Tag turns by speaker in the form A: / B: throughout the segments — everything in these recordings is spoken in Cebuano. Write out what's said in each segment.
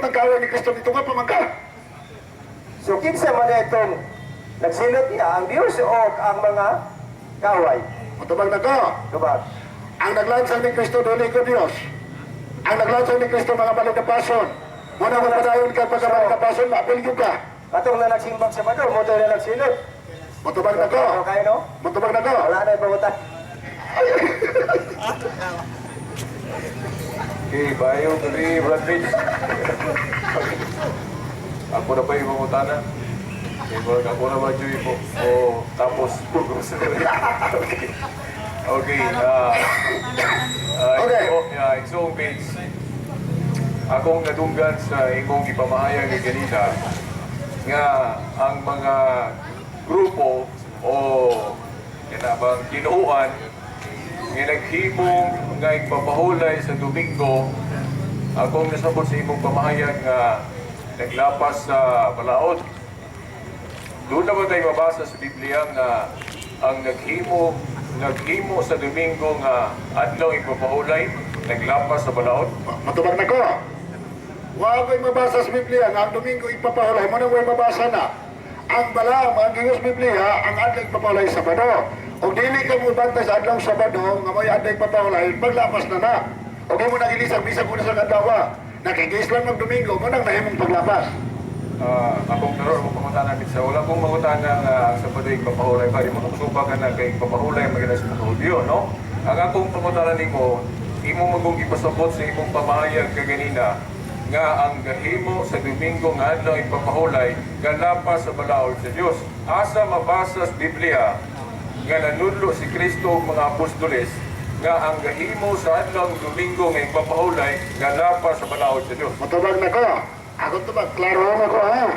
A: ng kaaway ni Kristo nito nga pa man ka.
B: So kinsa man itong nagsilot niya, ang Diyos o ang mga kaaway?
A: Matubag na ko.
B: Tubag.
A: Ang naglansang ni Kristo dili ko Dios. Ang naglansang ni Kristo mga balitapason. Muna mo padayon ka pagka balitapason, maapil gyud ka.
B: Katong na nagsimbang sa Sabado, mo na nagsilot.
A: Matubag na ko.
B: Ano kayo, no?
A: Matubag na ko.
B: Wala na ipangutan.
C: Okay, bayo, gabi, Brad Rich. Ako na pa yung mangutana. Okay, murag ako na ba, Joey po? O, tapos, okay. Okay,
A: Okay.
C: Oh, yeah, igsoong page. Akong nadunggan sa imong gipamahayag ni ganina nga ang mga grupo o kinabang kinuuan nga naghimong nga igpapahulay sa Domingo, akong nasabot sa imong pamahayag nga naglapas sa balaod. Doon naman tayo mabasa sa Biblia nga ang naghimo naghimo sa Domingo nga adlaw igpapahulay naglapas sa balaod?
A: Matubag na ko. Wa ko'y mabasa sa Biblia nga ang Domingo ipapahulay mo na way mabasa na. Ang balam, ang gingos Biblia, ang adlaw ipapahulay Sabado. Ug dili ka mo bantay sa adlaw Sabado nga may adlaw ipapahulay, paglapas na na. Ug imo nang ilisang bisag una sa kadlaw. Nakigislan mag Domingo mo nang nahimong paglapas.
C: Akong klaro, akong pangutana sa wala kong mangutana nga ang Sabado igpapahulay pa mo kung supa ka na kay igpapahulay magina sa mga Hudyo, no? Ang akong pangutana nimo, imo magong ipasabot sa imong pamahayag kaganina nga ang gahimo sa Domingo nga adlaw igpapahulay galapas sa balaod sa Dios. Asa mabasa sa Biblia nga nanudlo si Kristo ug mga apostoles nga ang gahimo sa adlaw Domingo nga igpapahulay galapas sa balaod sa Dios?
A: Matubag na ko. Ako tubag, klaro na ko ha.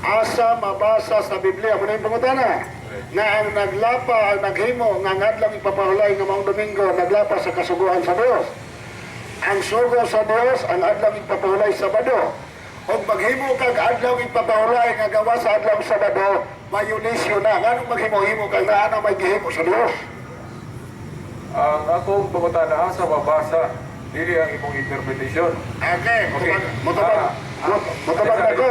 A: Asa mabasa sa Biblia, mo na yung pangutana, na ang naglapa, ang naghimo, nga ang adlaw ipapahulay nga maong Domingo, naglapa sa kasuguan sa Dios. Ang sugo sa Dios, ang adlaw ipapahulay Sabado. Kung maghimo kag adlaw ipapahulay nga gawa sa adlaw Sabado, violation na. Nganong maghimo-himo kag naa na may gihimo sa Dios?
C: Ang akong pangutana, sa mabasa, dili ang imong interpretation.
A: Okay,
C: Okay.
A: matubag, matubag na ko.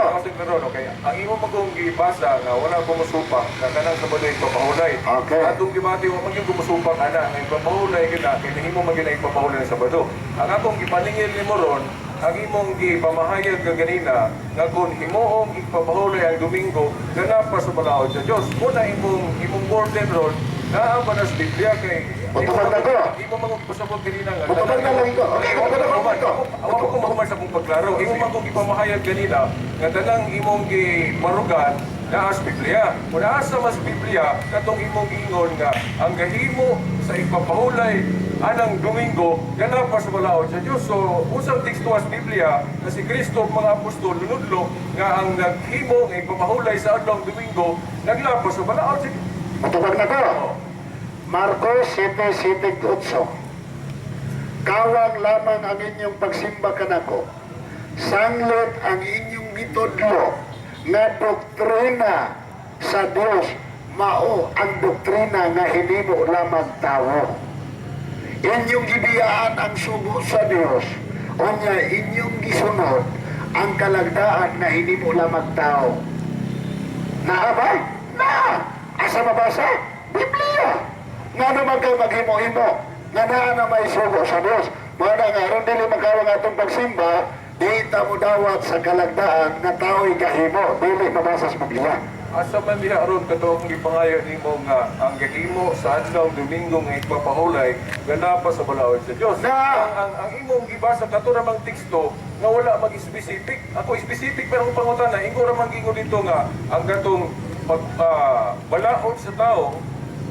C: Okay. Ang imong magong gibasa nga wala gumusupak nga kanang Sabado ipapahulay.
A: Okay.
C: Atong gibati wa man gyud gumusupak ana nga ipapahulay gyud na kay nahimo man gyud na ipapahulay sa Sabado. Ang akong gipaningil nimo ron, ang imong gipamahayag kaganina nga kung himuong ipapahulay ang Domingo ganapa sa balaod sa Dios. Una imong imong burden ron naa ba na sa Biblia kay
A: Matubag na ko.
C: Imo man pasabot kanina nga.
A: Matubag na lang ko. Okay, matubag na lang ko.
C: Awa ko kung mahuman sa akong pagklaro. Imo man kong ipamahayag kanina nga tanang imong gimarugan naa sa Biblia. Kung naa sa mas Biblia, katong imong ingon nga ang gahimo sa ipapahulay anang Domingo ganap pa sa balaod sa Dios. So usang teksto sa Biblia nga si Kristo ug mga apostol lunudlo nga ang naghimo nga ipapahulay sa adlaw Domingo naglapas sa balaod sa Dios.
A: Matubag na ko. Marcos 7:7-8. Kawang lamang ang inyong pagsimba kanako. Sanglit ang inyong gitudlo nga doktrina sa Dios mao ang doktrina nga hinimo lamang tawo. Inyong gibiyaan ang sugo sa Dios. Unya inyong gisunod ang kalagdaan nga hinimo lamang tao. Naa ba? Naa! Asa mabasa? Biblia! Nga naman kay maghimo-himo, nga naa na may sugo sa Dios. Mga na nga, aron dili magkawang atong pagsimba, di ta mo dawat sa kalagdaan nga tao'y gahimo, dili mabasa sa Biblia.
C: Asa man diha aron kato akong gipangayo nimo nga ang gahimo sa adlaw Domingo nga ipapahulay ganapa sa balaod sa Dios. Ang imong gibasa kato ramang teksto nga wala mag-specific. Ako specific pero ang pangutana ingo ra man gingon dito nga ang katong pag balaod sa tao,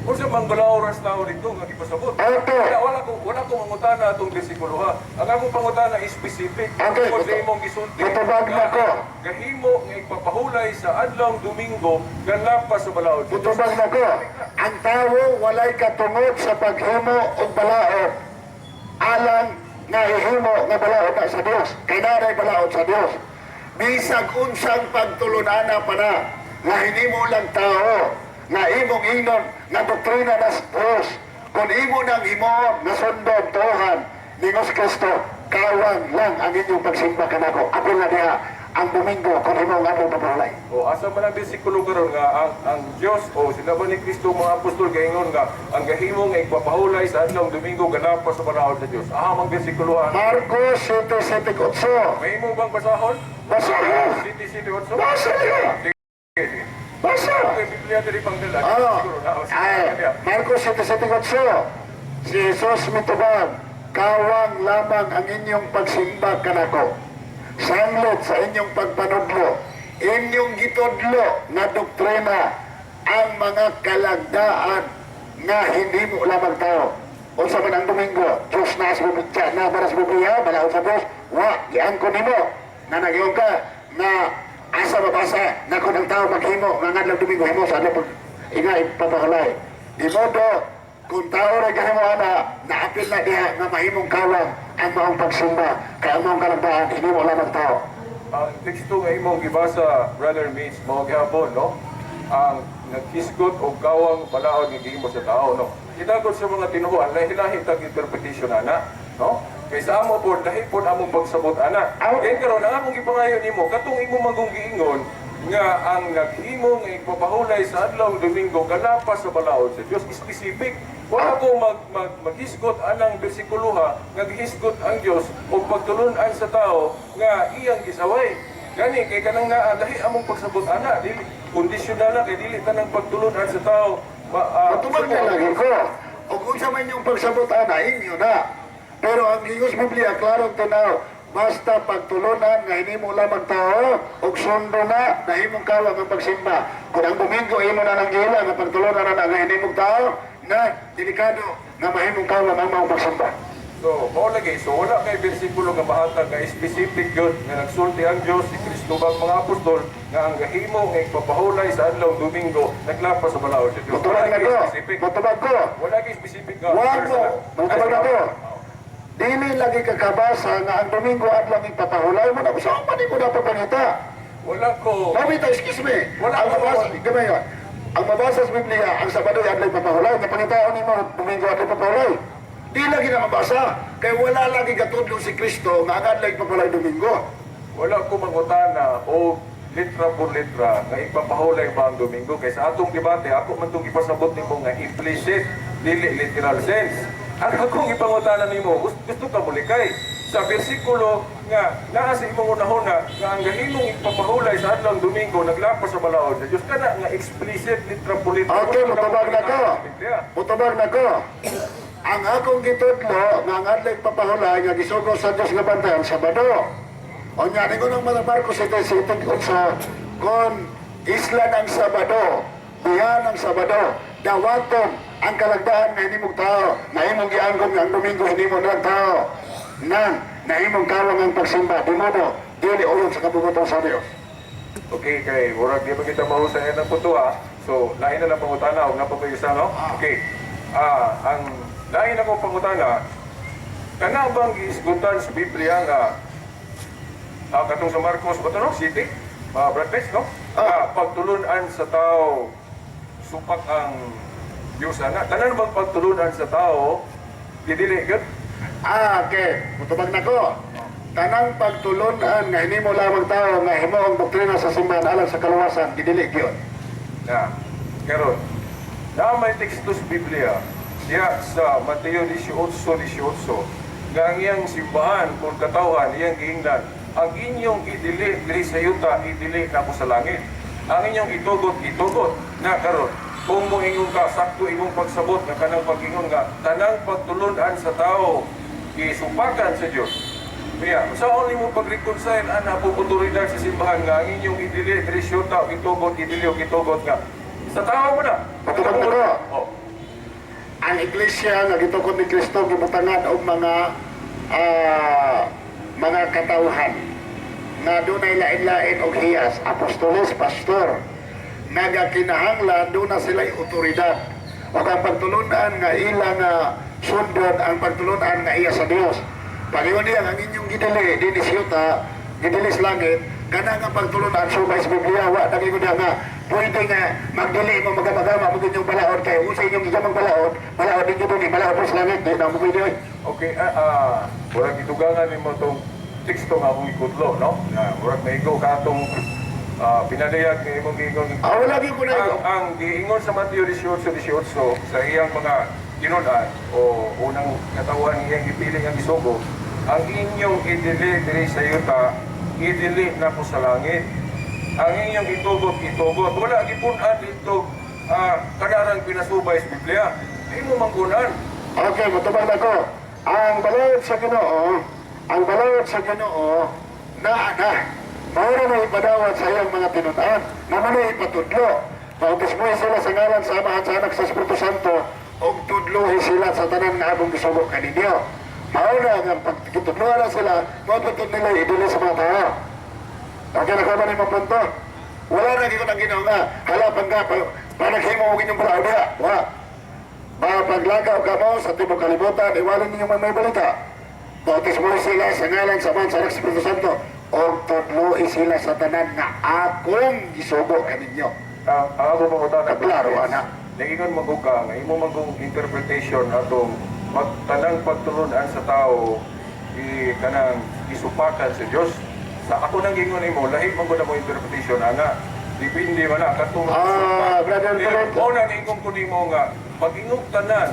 C: unsa man balaod sa tao dito nga gipasabot.
A: Okay.
C: Wala ko mangutana atong bersikulo ha. Ang akong pangutana is specific.
A: Okay.
C: Tungod sa imong gisulti.
A: Matubag na ko.
C: Gahimo nga ipapahulay sa adlaw Domingo ganapa sa balaod sa Dios.
A: Mutubag na ko, ang tao walay katungod sa paghimo og balaod alang nga hihimo nga balaod na sa Dios. Kay naray balaod sa Dios. Bisag unsang pagtulunana pa na nga hinimo lang tao nga imong inon nga doktrina na sa Dios. Kung imo nang himuon nga sundon tuhan ni Kristo, Kawang lang ang inyong pagsimba kanako. Apil na diha ang Domingo kung himong adlaw papahulay.
C: O asa man ang bersikulo karon nga ang Dios o sila ba ni Kristo mga apostol gaingon nga ang gahimo nga igpapahulay sa adlaw Domingo ganapas sa balaod sa Dios? Aha mang bersikulo ha?
A: Marcos 7:7-8.
C: May imo bang basahon?
A: Basahin!
C: City City 8.
A: Basa niyo!
C: Sige, sige.
A: Basa!
C: Okay, Biblia diri pang dala.
A: Oh,
C: Siguro na. O, sige,
A: ay,
C: sige.
A: Marcos 7:7-8. Si Jesus mitubag, "Kawang lamang ang inyong pagsimba kanako. Sanglit sa inyong pagpanudlo, inyong gitudlo na doktrina ang mga kalagdaan nga hindi mo lamang tao." Unsa man ang Domingo, Diyos na sa Biblia, na para sa Biblia, balaod sa Diyos, wa, giangkon nimo, na nagyong ka, na asa mabasa, na kung ang tao maghimo, nga ngadlaw Domingo, himo sa adlaw pag inga ipapahulay. Di modo, kung tao ra gahimo ana, naapil na diha nga mahimong kawang ang maong pagsimba, kay ang maong kalagdaan, hinimo lamang tao.
C: Ang teksto nga imong gibasa, Brother Mitch, mao gihapon, no? Ang naghisgot og kawang balaod nga gihimo sa tao, no? Kitagod sa mga tinuhuan, lahi-lahi tag interpretation ana, no? Kay sa amo pod, lahi pod among pagsabot ana.
A: Aw.
C: Kay karon ang akong gipangayo nimo, katong imo manggong giingon nga ang naghimo nga igpapahulay sa adlaw Domingo galapas sa balaod sa Dios, specific. Wala ko mag, mag maghisgot anang bersikuloha nga gihisgot ang Dios og pagtulun-an sa tao nga iyang gisaway. Gani kay kanang naa lahi among pagsabot ana, dili kondisyonal na kay dili tanang pagtulun-an sa tao ma,
A: Matubag na lagi ko. O kung sa man yung pagsabot ana, inyo na. Pero ang gingos Biblia, klarong tanaw, basta pagtulunan nga hinimo lamang tao, og sundo na, nahimong kawang ang pagsimba. Kung ang Domingo imo na nang gila, nga pagtulunan na nga hinimong tao, na delikado nga mahimong kawang ang maong pagsimba.
C: So, mao lagi. So, wala kay bersikulo nga mahatag nga specific gyud nga nagsulti ang Dios, si Kristo bang mga apostol nga ang gahimo nga igpapahulay sa adlaw Domingo naglapas sa balaod sa Dios.
A: Mutubag
C: Wala
A: na
C: kay
A: ko.
C: specific.
A: Mutubag ko.
C: Wala kay specific nga
A: Wag
C: verse
A: mo.
C: na.
A: Mutubag na
C: Ay,
A: ko. Dili lagi kakabasa nga ang Domingo adlaw ipapahulay mo na. Saan man mo dapat pangita?
C: Wala ko.
A: Mabita, excuse me.
C: Wala
A: ang
C: ko.
A: mabasa, gamay yun. Ang mabasa sa Biblia, ang Sabado ay adlaw papahulay. Napangitaon nimo Domingo adlaw papahulay. Di lagi na mabasa. Kay wala lagi katudlo si Kristo nga ang adlaw ipapahulay Domingo.
C: Wala ko mangutana o litra por litra nga ipapahulay ba ang Domingo kay sa atong debate ako man tong ipasabot nimo nga implicit, dili literal sense. Ang akong ipangutana nimo, gusto ka mulikay sa bersikulo nga naa sa imong unahuna nga ang gahimong ipapahulay sa adlaw Domingo naglapas sa balaod sa Dios, kana nga explicit, litra por litra.
A: Okay,
C: Gusto ka
A: mutubag na ko.
C: mulikay sa Biblia.
A: Mutubag na ko. Ang akong gitudlo nga ang adlaw ipapahulay nga gisugo sa Dios nga bantayan, Sabado. O nga, ni ko ng mga Marcos 7:7-8, kung isla ng Sabado, diyan ang Sabado, dawaton ang kalagdaan nga hinimong tao, na imong gianggom nga ang Domingo hinimo ng tao, nang nahimong kawang ang pagsimba, di modo, dili uyon sa kabubuton sa Dios.
C: Okay, kay murag di ba kita mahusay ng puto ha. So, lain na lang pangutana og napapay isa, no? Okay. Ang lain akong pangutana, kana bang giisgutan sa Biblia nga katong sa Marcos ba to, no? City? Brad Pitts, no? Pagtulunan sa tao supak ang Diyos ana. Tanan bang pagtulunan sa tao didili gyud?
A: Okay. Mutubag na ko. Tanang pagtulunan nga hinimo lamang tao nga himo ang doktrina sa simbahan alang sa kaluwasan, gidili gyud.
C: Na, karon na may teksto sa Biblia diya sa Mateo 18:18 nga ang iyang simbahan kung katawhan iyang giingnan, "Ang inyong idili diri sa yuta, idili nako sa langit. Ang inyong itugot, itugot na." Karon kung mo ingon ka sakto imong pagsabot nga kanang pag-ingon nga tanang pagtulunan sa tao gisupakan sa Dios. Kaya, sa only mo pag-reconcile ana po otoridad sa simbahan nga ang inyong idili diri sa yuta itugot, idili o itugot nga sa tao mo na.
A: Patubag na ko.
C: Oh.
A: Ang iglesia nga gitukod ni Kristo gibutangan og mga katawhan nga dunay lain-lain og hiyas, apostoles, pastor, nagakinahanglan duna sila'y otoridad. O ang pagtulunan nga ila nga sundon ang pagtulunan nga iya sa Dios. Pag-ingon niya ang inyong gidili dinhi sa yuta, gidili sa langit, kana nga pagtulunan subay sa Biblia, wa nagingon niya nga pwede nga magdili mo magamagama mo inyong balaod kay unsa inyong gigamang balaod, balaod ninyo dili, balaod mo sa langit, di na mo pwede oy.
C: Okay, Murag gidugangan nimo tong teksto nga akong ikutlo, no? Na murag maigo ka atong pinadayag nga imong giingon.
A: Ah, wala gyud ko naigo.
C: Ang giingon sa Mateo 18:18 sa iyang mga tinud-an o unang katawan iyang gipili nga gisugo, ang inyong idili diri sa yuta, idili na po sa langit. Ang inyong itugot, itugot. Wala gipun-an dito kanarang pinasubay sa Biblia. Imo mangkunan.
A: Okay, matubang na ko. Ang balod sa Ginoo, ang balod sa Ginoo, naa na. Mao na ipadawat sa iyang mga tinud-an, na mo na ipatudlo. Bautismohi sila sa ngalan sa Amahan, sa Anak, sa Espiritu Santo, ug tudlohi sila sa tanan nga akong gisugo kaninyo. Mao na nga pag gitudloan na sila, mao pa nila idili sa mga tao. Okay, nakuha ba ni punto? Wala na gikon ang Ginoo nga, hala pangga, panaghimo og inyong balaod diha. Wala. Mapaglakaw ka mo sa tibok kalibutan, iwalin ninyo may balita. Bautismo sila sa ngalan sa Amahan, sa Anak, sa Espiritu Santo, o tudloi sila sa tanan nga akong gisugo kaninyo.
C: Ang ako pangutana.
A: Klaro, ana.
C: Nagingon mo ka nga imo magong interpretation atong pagtanang pagtulunan sa tao i kanang isupakan sa Dios. Sa ako nang gingon nimo, lahi man gud mo interpretation ana. Depende man na katong
A: Ah, brother, brother.
C: Mao na ingon ko nimo nga pag ingog tanan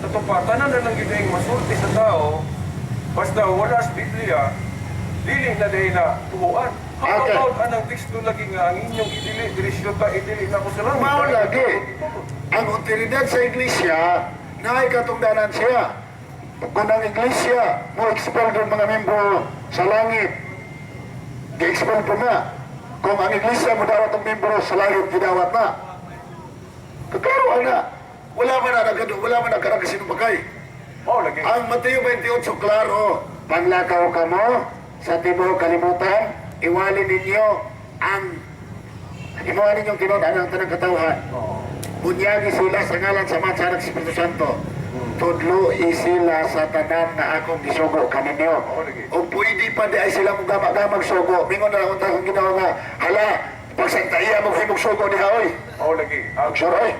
C: sa tupa, tanan na lang gid ang masulti sa tao basta wala sa Biblia, dili na dahil na tuhuan. How about anang teksto lagi nga ang inyong idili diri ta, idili na ko sa langit?
A: Mao lagi. Ang otoridad sa iglesia, naay katungdanan siya. Kung ang iglesia mo expel ng mga membro sa langit, gi-expel po na. Kung ang iglesia mo dawat ang membro sa langit, gidawat na. Kaklaro na. Wala man na nagkado, wala man nagkarakasinumakay.
C: Mao lagi.
A: Ang Mateo 28, klaro, panglakaw ka mo sa tibuok kalibutan, iwali ninyo ang imuha ninyong tinud-an ang tanang katawhan. Bunyagi sila sa ngalan sa Ama, sa Anak, sa Espiritu Santo. Tudloi sila sa tanan na akong gisugo kaninyo.
C: Oo, lagi.
A: O pwede pa di ay sila mong gamag sugo. Mingon na lang ang Ginoo nga, hala, pagsantaiya mo himog sugo diha oy.
C: Mao lagi. Ang
A: Sure oy.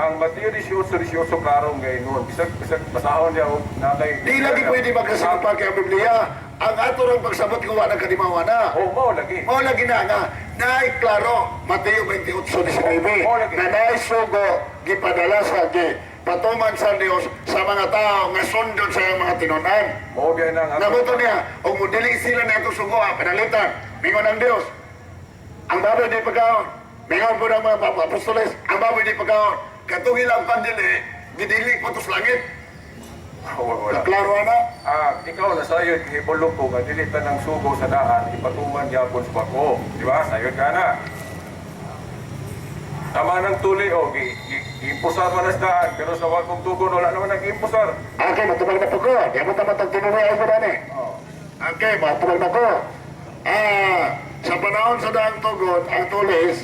C: ang Mateo 18:18 klaro nga ingon. Bisag basahon niya og natay.
A: Di lagi pwede magkasinupaki ang Biblia. Ang ato rang pagsabot kung wala kadimawa na.
C: Oh, mao lagi.
A: Mao lagi na nga, naay klaro, Mateo 28:19,
C: Oo, lagi.
A: na naay sugo, gipadala sa gi, patuman sa Dios sa mga tao nga sundon sa iyang mga tinunan.
C: Mao gyud nang
A: Nabuto niya, o mudili sila na itong sugo, panalitan, mingon ang Dios. Ang baboy di pagkaon. Mingon po ng mga apostoles, ang baboy di pagkaon. Katong ilang pandili, gidili pa to sa langit.
C: Wala, wala.
A: Klaro na.
C: Ikaw na sayod hibulog ko nga dili ta ng sugo sa daan ipatuman gyapon sa bako. Di ba? Sayod ka na. Tama ng tuli o gi, gi, giimpusar man na sa daan pero sa wagong tugon wala naman nag-impusar.
A: Okay, matubag na po ko. Di mo tamat ang tinuloy ay mo.
C: Oh.
A: Okay, matubag na ko. Sa panahon sa daang tugon, ang tulis,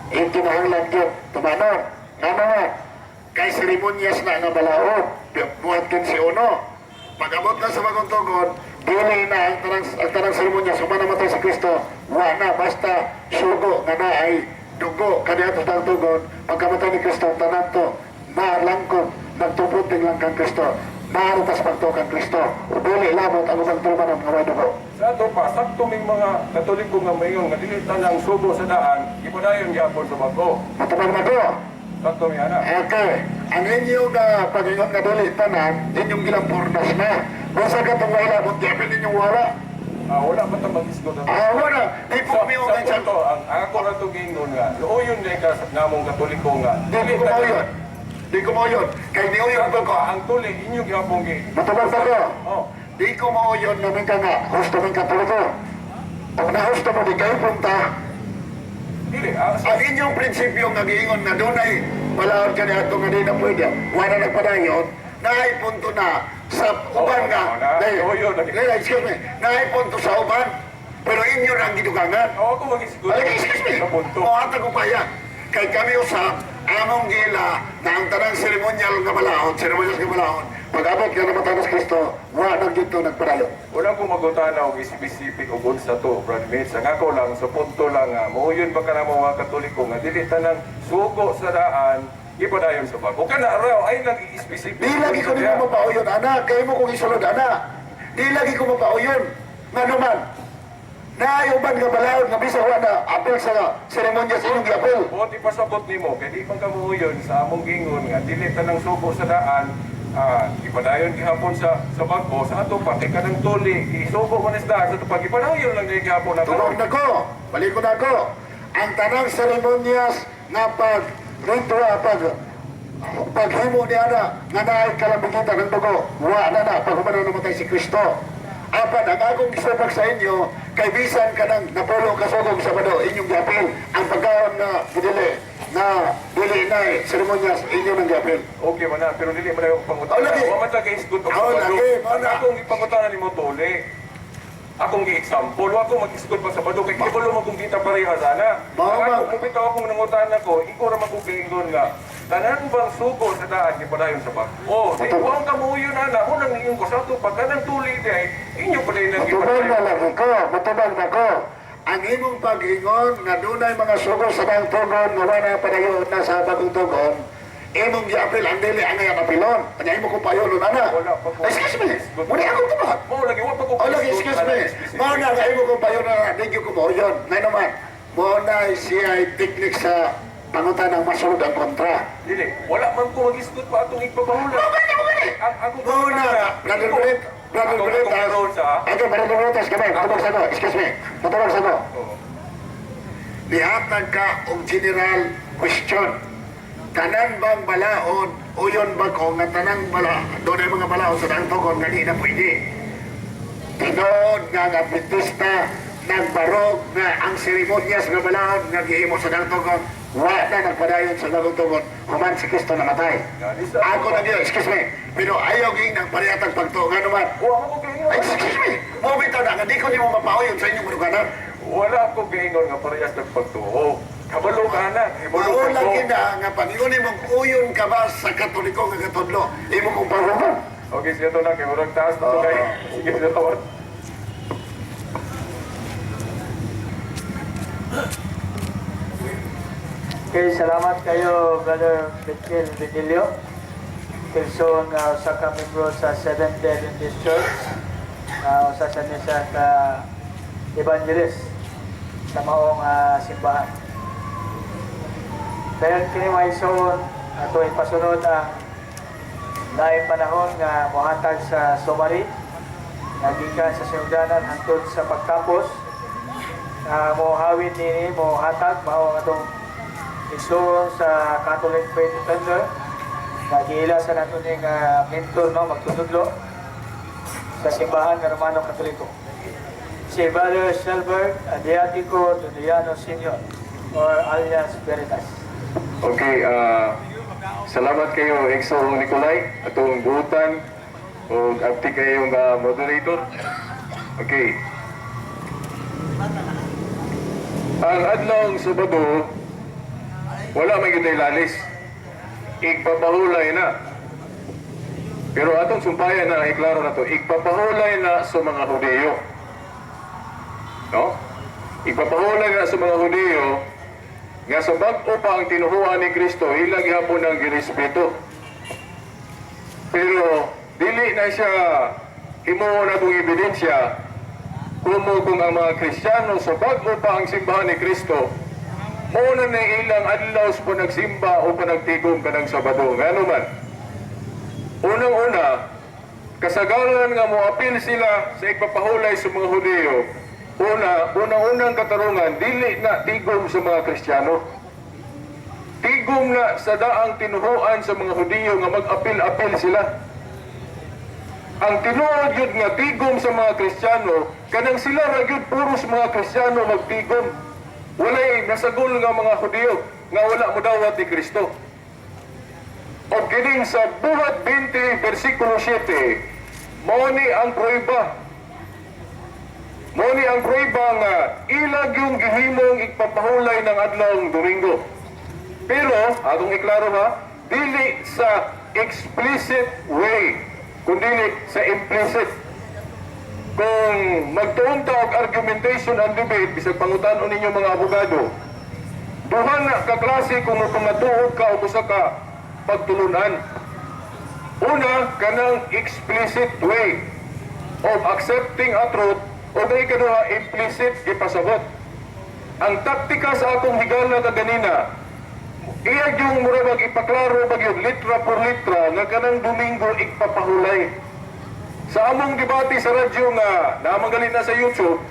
A: ikinahanglan yun. Tumanon. Ano nga? Kay seremonyas na nga balaod. Buhat 15:1. Pag-abot na sa bagong tugon, dili na ang tanang seremonyas. Human namatay sa Kristo, wa na, basta sugo nga na ay dugo kaniadto sa daang tugon. Pagkamatay ni Kristo, tanan to, naalangkop, nagtupunting lang kang Kristo. Naaratas pagto kang Kristo. Dili labot ang ubang tuman ang mga dugo.
C: Sa ato pa, sakto ming mga Katoliko nga mayon nga dili ta ng sugo sa daan, ipadayon gyapon sa bako.
A: Matubag na ko.
C: Sakto mi ana.
A: Okay. Ang inyong pag-ingon nga dili tanan, inyong gilampurnas na. Basta ka itong wailabot, di ninyong wala.
C: Wala pa ta mag-isgot ato.
A: Wala. Di po
C: Sa,
A: kami
C: sa
A: okay sa
C: punto, ang ako na itong gingon nga, luoyon din ka sa namong Katoliko nga.
A: Di ko mo yun. Di ko mo yun. Kay di yun
C: Sa
A: ko.
C: pa, ang tuli, inyo gyapon gi.
A: Matubag na ko.
C: Oh,
A: Di ko mo yun namin ka nga. Husto min Katoliko. Pag nahusto mo, di kayo punta.
C: Dili, sa,
A: Ang inyong prinsipyo nga giingon na dunay balaod ka niya nga di na pwede, wala nagpadayon, naay punto na sa uban
C: Oo,
A: nga.
C: oo na.
A: Dahil-
C: Oo, yun, lagi.
A: Dahil, excuse me, naay punto sa uban, pero inyo na ang gidugangan.
C: Oh, ako mag-isgot.
A: Ay, excuse me,
C: Sa punto.
A: mohatag ko pa yan. Kay kami usap, among gila na ang tanang seremonyal nga balaod, seremonyal nga balaod, pag-abot ka na matanas Kristo, wa nang dito nagpadayon.
C: Wala ko magutana og specific og unsa to, Brad Mitch. Ang ako lang, sa punto lang nga, mauyon ba ka na mga Katoliko nga, dili tanang sugo sa daan, ipadayon sa bako. Kana raw, ay lang i-specific.
A: Di lagi ko nimo mapauyon, ana. Kaya mo kong isulod, ana. Di lagi ko mapauyon. Nga naman, naay uban nga balaod nga bisa wa na apil sa seremonyas inyong giapil.
C: Buot ipasabot nimo kay di man kamuuyon sa among gingon nga dili tanang sugo sa daan, ipadayon gihapon sa bag-o sa ato pa kay kanang tuli isugo man sa daan sa ato pa gipadayon lang di gihapon na
A: Tulog na ko, balik ko na ko. Ang tanang seremonyas nga pag ritual, pag paghimo ni ana nga naay kalambigitan ng dugo, wa na na pag humano namatay si Kristo. Apan ang akong gisubak sa inyo, kay bisan ka ng napulo ka sugong Sabado, inyong giapil ang pagkaon na dili na dili na seremonyas inyo nang giapil.
C: Okay man na, pero dili man na yung pangutana.
A: Oh, lagi.
C: Wa man ta kay isgot og
A: Oh,
C: Sabado.
A: lagi, mao
C: Ang
A: na.
C: akong ipangutana nimo tuli. Akong gi-example, wa ko mag-isgot pa Sabado kay kibalo man kung kita pareha sana.
A: Mao
C: Ang
A: ba?
C: ako mubitaw akong nangutana ko, ikaw ra man kong giingon nga tanan bang sugo sa daan gipadayon sa bag. Oh, di wa ka muuyon ana, unang niingon ko sa ato pa kanang tuli di ay inyo pa din ang
A: Matubang na
C: gipadayon.
A: lagi ko, matubang na ko. Ang imong pag-ingon nga dunay mga sugo sa daang tugon nga wala padayon na sa bagong tugon, imong giapil ang dili ang iyang apilon. Kanya imo kong payonon ana.
C: Wala pa ko.
A: Excuse me, muna akong tubag.
C: Mao lagi wa pa ko.
A: Oh, lagi, excuse me. Mao na nga imo kong payonon ana, di gyud ko moyon. Ngayon naman, mao na siya ay teknik sa pangutan ng masulod ang kontra.
C: Dili, wala man ko mag-isgot pa atong ipabahula.
A: Mao gani, mao gani.
C: Ang akong
A: Mao na, Brother Brett, Brother Brett,
C: Akong sa
A: Okay, Brother Brett, kami, matubag sa ko, excuse me, matubag sa ko.
C: Oo.
A: Nihatag ka og general question. Tanan bang balaod o yun ba ko nga tanang bala doon ay mga balaod sa daang tugon nga di na pwede. Tinuod nga ang Adventista nagbarog nga ang seremonyas nga balaod nga gihimo sa daang tugon wa na nagpadayon sa daang tugon human si Kristo namatay. Ako na gyud, excuse me, pero ayaw ging nang parehang pagtuo nga naman.
C: Wa ko giingon.
A: Ay, excuse me, mo bitaw na nga di ko nimo mapauyon sa inyong manuganan.
C: Wala ko giingon nga parehas ng pagtuo. Kabalo ka na, kabalo
A: Mao
C: ka
A: lagi na nga pag-ingon imong uyon ka ba sa Katoliko nga katudlo, imo kong pahuman.
C: Okay, siya to na kay murag taas na to
A: Oo.
C: kay. Sige, salamat.
D: Okay, salamat kayo, Brother Betchel Bedilio. Kilson nga usa ka membro sa Seventh Day Adventist Church. Usa sa nisa ka evangelist sa maong simbahan. Dayon kini mga igsoon, ato ipasunod ang laing panahon nga mohatag sa summary nga gikan sa sinugdanan hangtod sa pagtapos. Mohawin nini mohatag mao ang atong igsoon sa Catholic Faith Defender nga giila sa nato ning mentor, no, magtutudlo sa simbahan nga Romano Katoliko. Si Brother Shelbert Adriatico Tudiano Sr. or alias Veritas.
C: Okay, salamat kayo Exo Nicolay atong buutan ug abti kayo nga moderator. Okay. Ang adlong Sabado wala may gyud lalis. Igpapahulay na. Pero atong sumpayan na iklaro na to, igpapahulay na sa mga Hudiyo. No? Igpapahulay na sa mga Hudiyo nga sa bag-o pa ang tinuhuan ni Kristo, ila gihapon ang girespeto. Pero dili na siya himuon atong ebidensya kumo kung ang mga Kristiyano sa bag-o pa ang simbahan ni Kristo mao na na ilang adlaw sa panagsimba o panagtigom kanang Sabado. Ngano man? Unang-una, kasagaran nga moapil sila sa igpapahulay sa mga Hudiyo. Una, unang-unang katarungan, dili na tigom sa mga Kristiyano. Tigom na sa daang tinuhuan sa mga Hudiyo nga mag-apil-apil sila. Ang tinuod yun nga tigom sa mga Kristiyano, kanang sila ra gyud puros mga Kristiyano magtigom. Walay nasagol nga mga Hudiyo nga wala modawat ni Kristo. O kining sa Buhat 20 versikulo 7, mao ni ang prueba. Mao ni ang prueba nga ilag yung gihimong igpapahulay ng adlawng Domingo. Pero, atong iklaro ha, dili sa explicit way, kundi sa implicit. Kung magtuon ta og argumentation and debate, bisag pangutan-on ninyo mga abogado, duha na ka klase kung mapamatuod ka og usa ka pagtulunan. Una, kanang explicit way. of accepting a truth o ang ikaduha, implicit gipasabot. Ang taktika sa akong higala kaganina, iya yung mura mag ipaklaro ba gyud litra por litra nga kanang Domingo igpapahulay. Sa among debate sa radyo nga naamang na sa YouTube,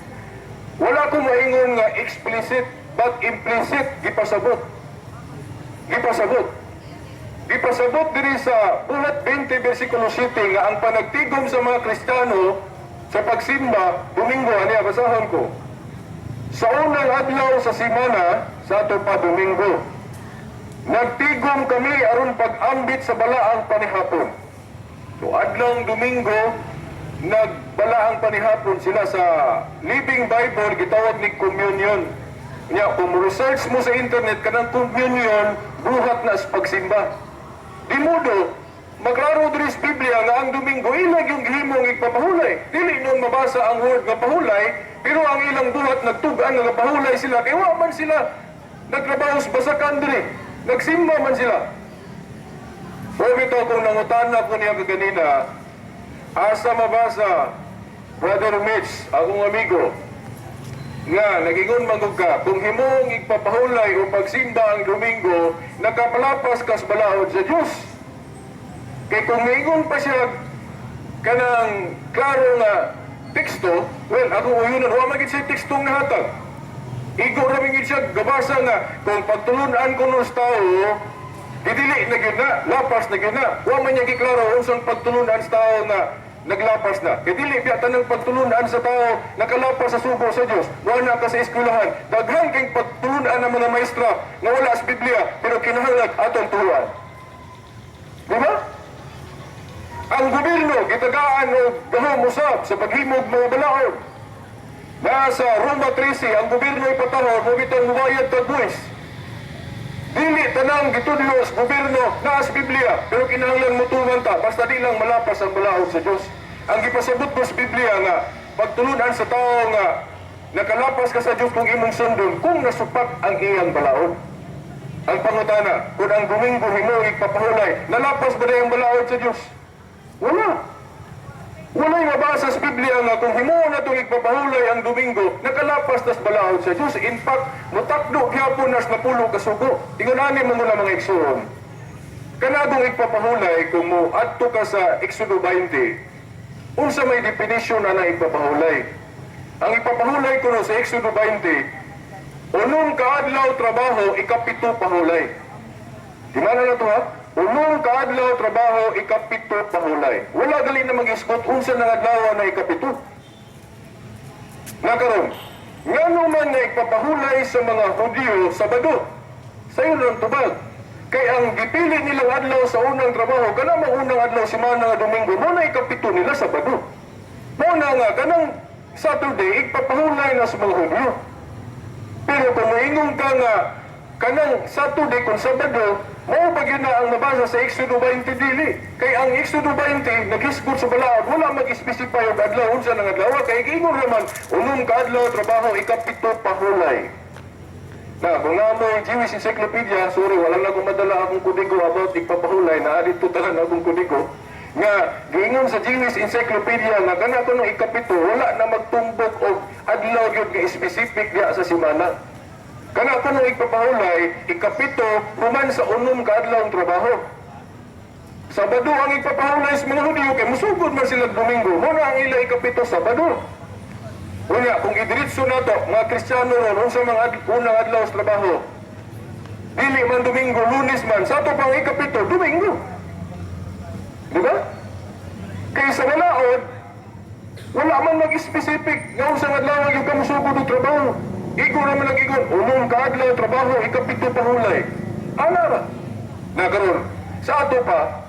C: wala ko maingon nga explicit but implicit gipasabot. Gipasabot. Gipasabot diri sa Buhat 20 versikulo 7 nga ang panagtigom sa mga Kristiyano sa pagsimba Domingo. Ani, basahon ko. Sa unang adlaw sa simana, sa ato pa Domingo, nagtigom kami aron pag-ambit sa balaang panihapon. So adlong Domingo, nagbalaang panihapon sila. Sa Living Bible, gitawag ni communion. Nya kung research mo sa internet, kanang communion buhat na sa pagsimba. Di modo maklaro diri sa Biblia nga ang Domingo ilag yung gihimong igpapahulay. Dili nun mabasa ang word nga pahulay, pero ang ilang buhat nagtug-an nga pahulay sila kay wa man sila nagtrabaho sa basakan diri. Nagsimba man sila. O bitaw kung nangutana ko niya kaganina, asa mabasa, Brother Mitch, akong amigo, nga nagingon man gud ka, kung himong igpapahulay o pagsimba ang Domingo, nakapalapas kas balaod sa Diyos. Kay kung miingon pa siya kanang klaro nga teksto, well, ako uyunan, wa man gid siya tekstong nahatag. Igo ra man gid siya gabasa nga kung pagtulunan ko sa tao, didili na gyud na, lapas na gyud na. Wa man niya giklaro unsang pagtulunan sa tao nga naglapas na. Kay dili biya tanang pagtulunan sa tao nakalapas sa sugo sa Dios. Wa na ka sa eskwelahan. Daghan kay pagtulunan ng mga maestra nga wala sa Biblia, pero kinahanglan atong turuan. Di ba? Ang gobyerno gitagaan og gahom usab sa paghimog mga balaod. Nasa Roma 13, ang gobyerno ipatahor mo bitong mubayad kag buwis. Dili tanang gitudlo sa gobyerno naa sa Biblia, pero kinahanglan motuman ta basta di lang malapas ang balaod sa Dios. Ang gipasabot ko sa Biblia nga pagtulunan sa tao nga nakalapas ka sa Dios kung imong sundon kung nasupak ang iyang balaod. Ang pangutana, kung ang Domingo himo igpapahulay, nalapas ba ang balaod sa Dios? Wala. Walay mabasa sa Biblia nga kung himuon na itong igpapahulay ang Domingo, nakalapas tas balaod sa Diyos. In fact, mutakdo gyapon nas napulo ka sugo. Ingon ani mo muna, mga igsuon. Kanagong igpapahulay, kung mo adto ka sa Exodo 20, unsa may definition na na igpapahulay? Ang ipapahulay kuno sa Exodo 20, 6 kaadlaw trabaho, 7 pahulay. Di ba na to, ha? 6 kaadlaw trabaho, 7 pahulay. Wala gali na mag-isgot unsa nang adlaw na 7. Nakaron, ngano man na igpapahulay sa mga Hudyo Sabado? Sayo lang tubag. Kay ang gipili nilang adlaw sa unang trabaho, kanang unang adlaw simana nga Domingo, mo na 7 nila Sabado. Mo na nga kanang Saturday igpapahulay na sa mga Hudyo. Pero kung moingon ka nga kanang Saturday kung Sabado, mao ba gyud na ang mabasa sa Exodo 20? Dili. Kay ang Exodo 20 naghisgot sa balaod, wala mag-specify og adlaw unsa nang adlaw, kay giingon raman 6 ka adlaw trabaho, 7 pahulay. Na, kung naa moy Jewish Encyclopedia, sorry, wala na akong madala akong kodigo about igpapahulay, naa dito tanan akong kodigo, nga giingon sa Jewish Encyclopedia nga kana kuno 7, wala na magtumbok og adlaw gyud nga specific diya sa simana. Kana kuno igpapahulay, 7 human sa 6 ka adlaw ang trabaho. Sabado ang igpapahulay sa mga Hudyo kay musugod man sila Domingo. Mo na ang ila 7, Sabado. Unya, kung idiretso nato, mga Kristiyano ron, unsa mga unang adlaw sa trabaho? Dili man Domingo, Lunes man, sa ato pang 7, Domingo. Di ba? Kay sa balaod, wala man mag-specific nga unsang adlaw ang ka musugod og trabaho. Igo naman nag-igon, 6 ka adlaw trabaho, 7 pahulay. Ana ra. Na karon, sa ato pa,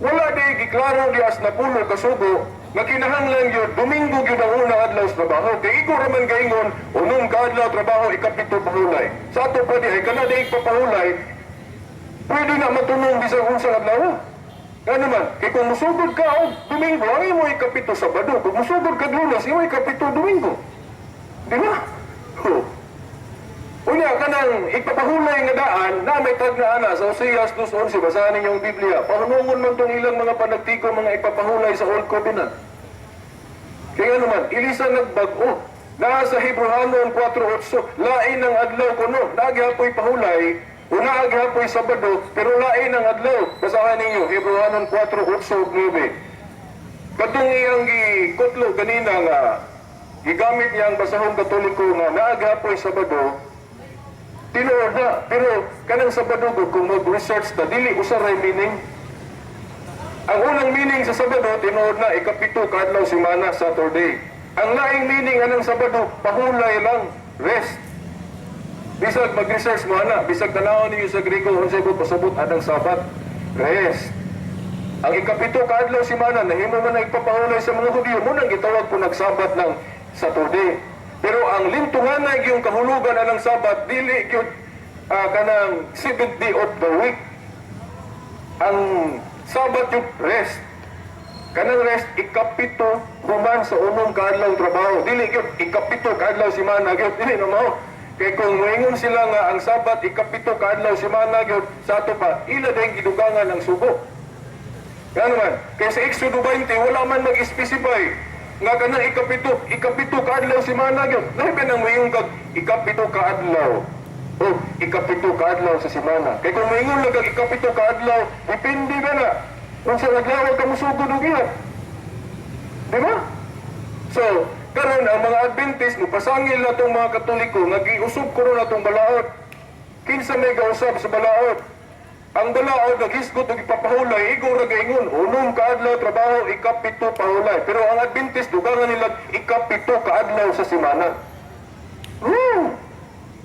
C: wala di giklaro di as napulo kasugo nga kinahanglan gyud Domingo gyud ang unang adlaw sa trabaho. Kay igo ra man gaingon, 6 ka adlaw trabaho, 7 pahulay. Sa ato pa di ay kana di ipapahulay, pwede na matunong bisag unsang adlaw. Nga naman, kay kung musugod ka og Domingo, ang imo 7 Sabado. Kung musugod ka Lunes, imo 7 Domingo. Di ba? Oh. Unya, kanang ipapahulay nga daan, na may tag na ana sa Oseas 2:11, basahan ninyo ang Biblia. Pahunungon man tong ilang mga panagtiko, mga ipapahulay sa Old Covenant. Kaya naman, ilisa nagbag-o. Naa sa Hebrehanon 4:8, lain ang adlaw kuno, naa gihapoy pahulay, o naa gihapoy Sabado, pero lain ang adlaw. Basahan ninyo, Hebrehanon 4:8 ug 9. Katong iyang gikutlo ganina nga gigamit niya ang basahong Katoliko nga naa gihapoy Sabado, tinuod na. Pero kanang Sabado gud, kung mag-research ta, dili usa ray meaning. Ang unang meaning sa Sabado, tinuod na, ikapito kaadlaw semana, Saturday. Ang laing meaning anang Sabado, pahulay lang, rest. Bisag mag-research mo ana, bisag tanawon ninyo sa Grego unsay buot pasabot anang Sabat, rest. Ang ikapito kaadlaw semana, nahimo man na igpapahulay sa mga Hudyo, mao nang gitawag po nagsabat ng Saturday. Pero ang lintunganay yung kahulugan anang Sabat, dili gyud kanang seventh day of the week. Ang Sabat yung rest. Kanang rest, ikapito human sa unong kaadlaw trabaho. Dili gyud ikapito kaadlaw semana gyud. Dili na mao. Kay kung moingon sila nga ang Sabat ikapito kaadlaw semana gyud, sa ato pa ila din gidugangan ang sugo. Nga naman, kay sa Exodo 20, wala man mag-specify nga kanang ikapito kaadlaw semana gyud. Lahi pa nang moingon kag ikapito kaadlaw o ikapito kaadlaw sa semana. Kay kung moingon lang kag ikapito kaadlaw, depende ba na kung sa adlaw ka musugod og iya. Di ba? So, karon ang mga Adventist mopasangil na tong mga Katoliko nga giusab kuno na tong balaod. Kinsa may gausab sa balaod? Ang balaod naghisgot og ipapahulay, igo ra gaingon, unom kaadlaw trabaho, ikapito pahulay. Pero ang Adventist dugangan nila ikapito kaadlaw sa semana. Woo!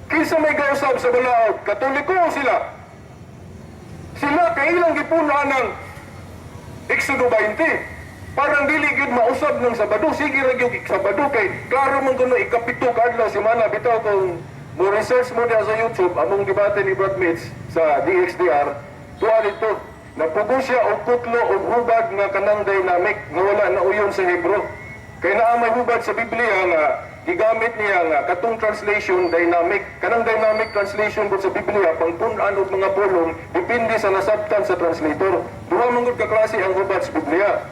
C: Kinsa may gausab sa balaod? Katoliko sila? Sila kay ilang gipunan ng Exodo 20. Parang dili gyud mausab ng Sabado, sige ra gyud Sabado kay klaro man kuno ikapito kaadlaw semana. Bitaw kung mo research mo diha sa YouTube among debate ni Brad Mitch sa DXDR, tuwa dito. Napugo siya og kutlo og hubad nga kanang dynamic nga wala na uyon sa Hebrew. Kay naa may hubad sa Biblia nga gigamit niya nga katong translation dynamic. Kanang dynamic translation gud sa Biblia, pangpun-an og mga pulong depende sa nasabtan sa translator. Duha man gud ka klase ang hubad sa Biblia,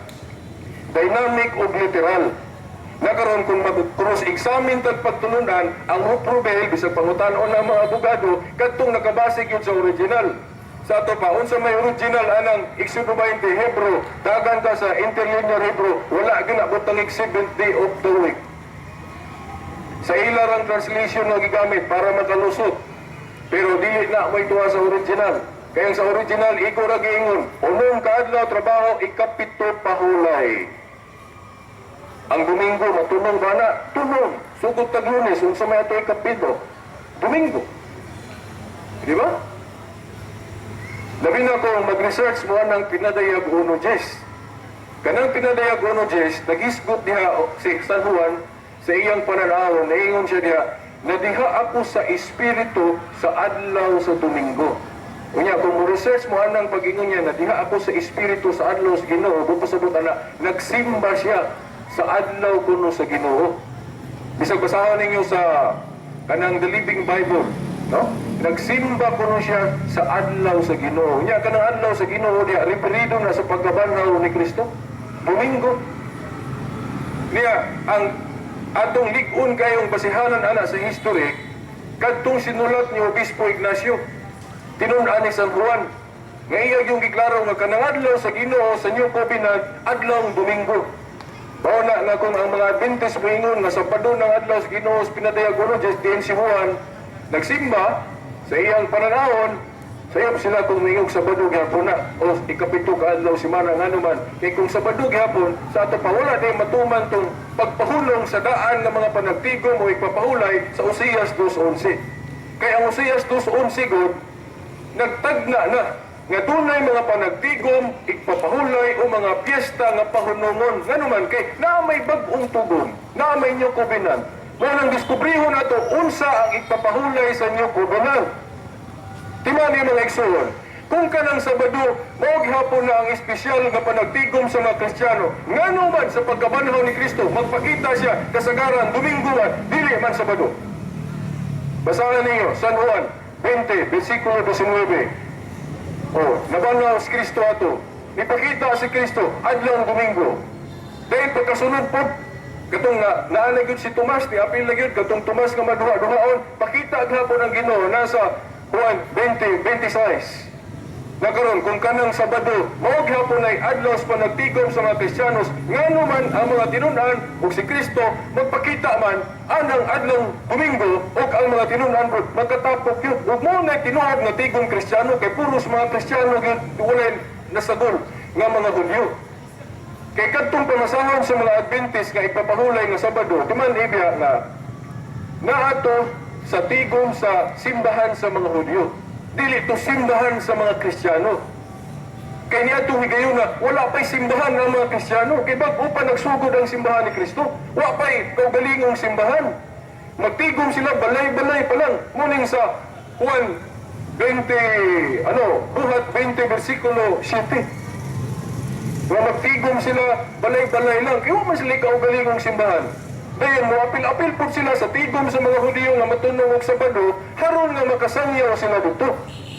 C: dynamic o literal. Nakaroon kung mag-cross-examine tag pagtulunan, ang reprobel, bisag pangutan-on ang mga abogado, kadtong nakabase gyud sa original. Sa ato pa, unsa may original anang Exodo 20, Hebrew, dagan ka sa interlinear Hebrew, wala ginabot ang seventh day of the week. Sa ila rang translation nga gigamit para makalusot. Pero dili na may tuwa sa original. Kaya sa original, igo ra giingon, unom kaadlaw trabaho, ikapito pahulay. Ang Domingo, matunong ba na? Tunong. Sugod tag Lunes, unsa may ato ikapito? Domingo. Di ba? Labi na kung mag-research mo ng Pinadayag 1.10. Kanang Pinadayag 1.10, nagisgot diha si San Juan sa iyang pananaw, naingon siya diha, "Nadiha ako sa Espiritu sa adlaw sa Domingo." Unya, kung mo research mo anang pag-ingon niya, "Nadiha ako sa Espiritu sa adlaw sa Ginoo," pasabot ana, nagsimba siya sa adlaw kuno sa Ginoo. Bisag basahon ninyo sa kanang The Living Bible, no? Nagsimba kuno siya sa adlaw sa Ginoo. Nya kanang adlaw sa Ginoo diha referido na sa pagkabanhaw ni Kristo. Domingo. Niya ang atong lig-on kayong basihanan ana sa history kadtong sinulat ni Obispo Ignacio. Tinun-an ni San Juan nga iya yung giklaro nga kanang adlaw sa Ginoo sa New Covenant, adlaw Domingo. Mao na nga kung ang mga Adventist moingon nga Sabado ng adlaw sa Ginoo sa Pinadayag 1.10 diin si Juan nagsimba sa iyang pananawon, sayop sila kung moingon Sabado gihapon na o ikapito ka adlaw semana. Ngano man? Kay kung Sabado gihapon, sa ato pa wala day matuman tong pagpahulong sa daan ng mga panagtigom o ipapahulay sa Oseas 2:11. Kay ang Oseas 2:11 gud nagtagna na nga dunay mga panagtigom, igpapahulay o mga piyesta nga pahunungon. Ngano man? Kay naa may bag-ong tugon, naa may New Covenant. Mao nang diskubrihon nato unsa ang igpapahulay sa New Covenant. Timani, mga igsoon, kung kanang Sabado, mao gihapon na ang espesyal nga panagtigom sa mga Kristiyano, ngano man sa pagkabanhaw ni Kristo, magpakita siya kasagaran Domingo man, dili man Sabado? Basahan ninyo, San Juan 20, versikulo 19. Oh, nabanhaw si Kristo ato. Nipakita si Kristo adlaw Domingo. Dahil pagkasunod po, Katong na naa na gyud si Tomas, ni apil na gyud katong Tomas nga maduha-duhaon, pakita gihapon ang Ginoo nasa Juan 20:26. Na karon kung kanang Sabado, mao gihapon ay adlaw sa panagtigom sa mga Kristiyanos, ngano man ang mga tinun-an ug si Kristo magpakita man anang adlaw Domingo ug ang mga tinun-an pud magkatapok yun. Ug mao na tinuod nga tigom Kristiyano kay puros mga Kristiyano gyud, walay nasagol nga mga Hudyo. Kay kadtong pamasahon sa mga Adventist nga ipapahulay nga Sabado, di man ibiya nga naato sa tigom sa simbahan sa mga Hudyo. Dili to simbahan sa mga Kristiyano. Kay niadtong higayuna, wala pa'y simbahan ng mga Kristiyano. Kay bag-o pa nagsugod ang simbahan ni Kristo. Wa pa'y kaugalingong simbahan. Magtigom sila balay-balay pa lang. Muning sa Juan 20, ano, Buhat 20, versikulo 7. Nga magtigom sila, balay-balay lang. Kaya man sila kaugalingong simbahan. Dayon mo apil-apil po sila sa tigom sa mga Hudiyo nga matunog og Sabado, haron nga makasangyaw sila dito.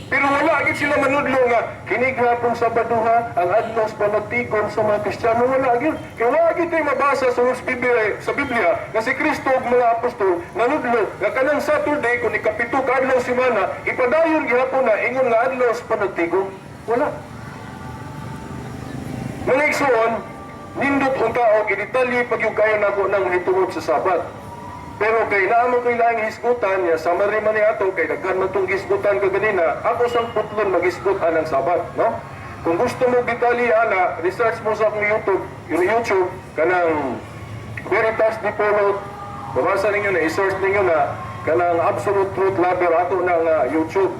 C: Pero wala gid sila manudlo nga kini gihapon Sabado ha, ang adlaw sa panagtigom sa mga Kristiyano, wala gid. Kay wala gid kay mabasa sa Biblia nga si Kristo ug mga apostol nanudlo nga kanang Saturday kung ikapito ka adlaw semana ipadayon gihapon na ingon nga adlaw sa panagtigom. Wala. Mga igsoon, nindot unta og i-detalye pag yung kaya nako nang hitungod sa Sabat. Pero kay naa man ko'y laing hisgutan niya, summary man ni ato, kay daghan man tong hisgutan kaganina, ako sang putlon maghisgot anang Sabat, no? Kung gusto mo detalye ana, research mo sa akong YouTube, yung YouTube, kanang Veritas Dipolog, babasa ninyo na, i-search ninyo na, kanang Absolute Truth Lover ato na nga YouTube.